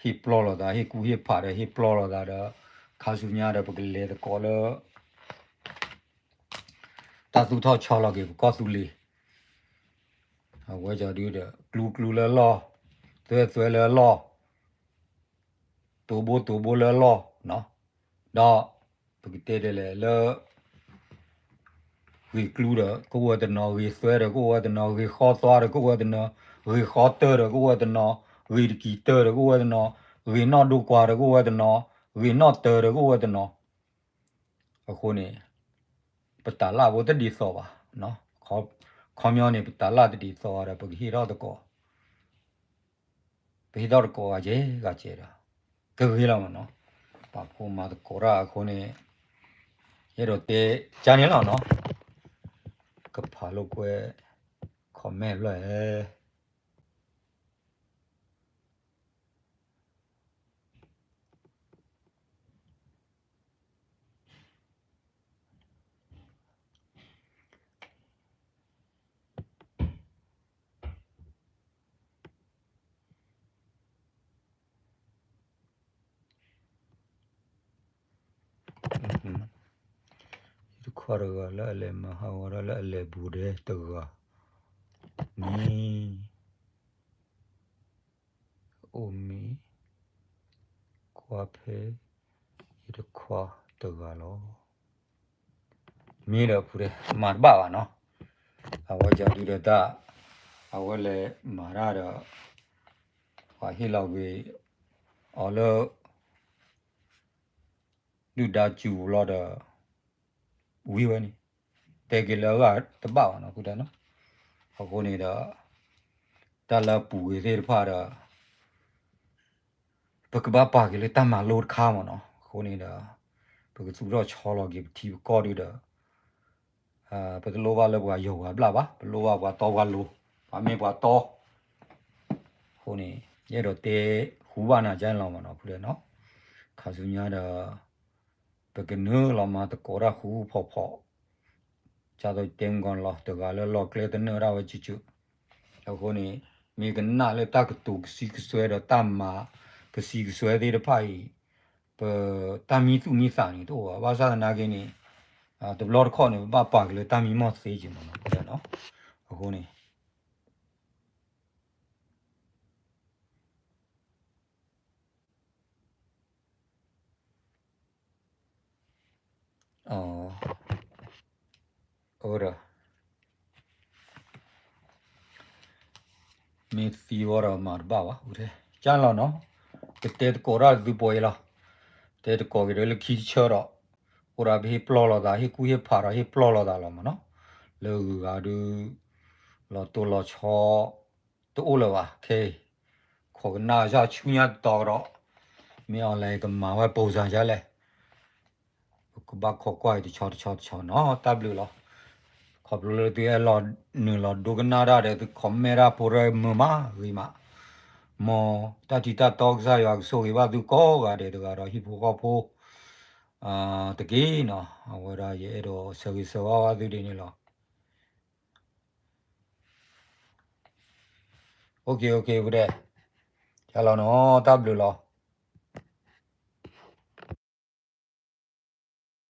ဟ့ၣ်ပျီၢ်လိာ်သး, ဟ့ၣ်ကူၣ်ဟ့ၣ်ဖးဒီး ဟ့ၣ်ပျီၢ်လိာ်သးဒီး ခါဆူညါဒီးပကလဲၤသကိးလၢ တၢ်သူၣ်ထီၣ်ဆီလီၤက့ၤ ပကီၢ်သူလ့ၤ, အဝဲကၠီဒုဒီး ကျူကျူလၢအလီၢ်, သွဲသွဲလၢအလီၢ်, တိၤဘိတိၤဘိလၢအလီၢ်, ဒီး ပကတဲဒ်လဲၣ်လၢ ဂ့ၤကျူဒီး ကအိၣ်ဝဲတနီၤ, ဂ့ၤသွဲဒီး ကအိၣ်ဝဲတနီၤ, ဂ့ၤဃီသွါဒီး ကအိၣ်ဝဲတနီၤ, ဂ့ၤဃီတၢၢ်ဒီး ကအိၣ်ဝဲတနီၤ, ဂ့ၤတကံၤတၢၢ်ဒီး ကအိၣ်ဝဲတနီၤ, ဂ့ၤနီၣ်ဒိကွၢ်ဒီး ကအိၣ်ဝဲတနီၤ, ဂ့ၤနီၣ်တၢၢ်ဒီး ကအိၣ်ဝဲတနီၤ. အဃိန့ၣ် ပတၢ်လၢ်ဖိတဒ်သိးဘၣ်, ခီပညီန့ၣ် ပတၢ်လၢ်တဒ်သိးဘၣ်ဒီး ပကဟ့ၣ်ထီၣ်သကိး ပဟ့ၣ်ထီၣ်သကိးဂၤကဲဂၤကဲဒီး ကဂ့ၤလီၤမ့ၢ်နီၤ, ပာ်ဖှိၣ်မၤသကိးတၢ်အဃိန့ၣ် ယအဲၣ်ဒိးတဲကန့ၣ်လီၤနီၤ, ကဖးလိာ်ကွဲ comment ဖျၢၣ်ဧၢ. ပှၤတဂၤလၢအလဲၤမၤဟးဂီၤတၢ်လၢအလဲၤဘူးဒဲတဂၤန့ၣ် အိၣ်မ့ၢ်ကွၢ်ဖဲယတခွါတဂၤလီၤ. မ့ၢ်ဒီးဖုတဲ မၤတဘၣ်ဘၣ်နီၤ, အဝဲကဒုဒီးတၢ် အဝဲလဲၤမၤတၢ်ဒီး ပှၤဟ့ၣ်လီၤကွံာ်အီၤလၢ ဒုၣ်ဒါစုပူၤလီၤဒီး ဝံၤဝဲန့ၣ် တဲက့ၤလၢအဂၤတဘၣ်ဘၣ်နီၤ ဖုတဲနီၤ. အဃိန့ၣ်ဒီး တၢ်လၢအပူၤကွံာ်သ့ၣ်တဖၣ်ဒီး ပကဘၣ်ပာ်က့ၤလၢတၢ်မၤလိတခါမ့ၢ်နီၤ. အဃိန့ၣ်ဒီး ပကသူၣ်ထီၣ်ဆီလီၤက့ၤပထံပကီၢ်ဒုဒီး ပတလိၣ်ဘၣ်လၢပှၤယီၤပှၤဘျၣ်ဘၣ်, ပလိၣ်ဘၣ်ပှၤတီပှၤလိၤ, ပှၤမ့ၢ်ပှၤတီ. အဃိန့ၣ် ယအဲၣ်ဒိးတဲဃူဘၣ်နၤကၢ်လီၤမ့ၢ်နီၤ ဖုတဲနီၤ. ခါဆူညါဒီး ပကနုာ်လီၤမၤသကိးတၢ်ဃူဃူဖိးဖိး ကသိးတဲမုၢ်ကီၤလီၤ တဂၤလၢလီၢ်ကျဲတနၢၣ်ဒၣ်ဝဲစုာ်စုာ်. အဃိန့ၣ် မ့ၢ်ကနၣ်လၢတၢ်ကတိၤကဆံကစွဲဒီးတၢ်မၤကဆံကစွဲသ့ၣ်တဖၣ်အံၤ ပတၢ်မံသူၣ်မံသးန့ၣ်တအိၣ်ဘၣ်. ဘၣ်ဆၣ်သနာ်က့န့ၣ် တဘျီတခီၣ်န့ၣ် ပဘၣ်ပာ်က့ၤလၢတၢ်မံမီၢ်သ့က့ၤမ့ၢ်နီၤ ဖုတဲနီၤ. အဃိန့ၣ် အဝဲဒၣ် မ့ၢ်သံဝဲဒီးမၤတဘၣ်ဘၣ် ကၢ်လီၤနီၤ. ကတဲသကိးတၢ်သုပှဲၤအံၤလီၤ. တဲသကိးက့ၤဒီးလၢခံတဆၢဒီး အိၣ်ဒၣ်ပဟ့ၣ်ပျီၢ်လိာ်သး ဟ့ၣ်ကူၣ်ဟ့ၣ်ဖးဒီးဟ့ၣ်ပျီၢ်လိာ်သးလီၤမ့ၢ်နီၤ. လၢဂုၤဂၤဒု လီၤတိၢ်လီၤဆီ တအိၣ်လၢၤဘၣ် ခဲအံၤ ခိးကနၣ်စၢ်ဆူညါတတီၤကဒီး မ့ၢ်အီၤလဲၣ်ကမၤဝဲပိာ်စၢ်ယါလဲၣ်. ပကဘၣ်ခိးကွၢ်အံၤတဆီတဆီတဆီနီၤ တၢ်ဘျုးလီၤ. ခီဖျိလၢသုအဲၣ်လီၤနုာ်လီၤဒိကနၣ်တၢ်ဒီးသု comment တၢ်ဖိရဲမုာ်မးဂ့ၤမး, မ်တၢ်ထံၣ်တၢ်တီကစၢ်ယွၤကဆိၣ်ဂ့ၤဘၣ်သုကိးဂၤဒဲးတဂၤဒီးဟံၣ်ဖိဃီဖိ တက့ၢ်နီၤ. အဝဲဒၣ်ယအဲၣ်ဒိးဆၢဂ့ၤဆၢဝါဘၣ်သုဒ်န့ၣ်လီၤ. OK OK ဖုဒဲး ကၢ်လီၤနီၤ တၢ်ဘျုးလီၤ.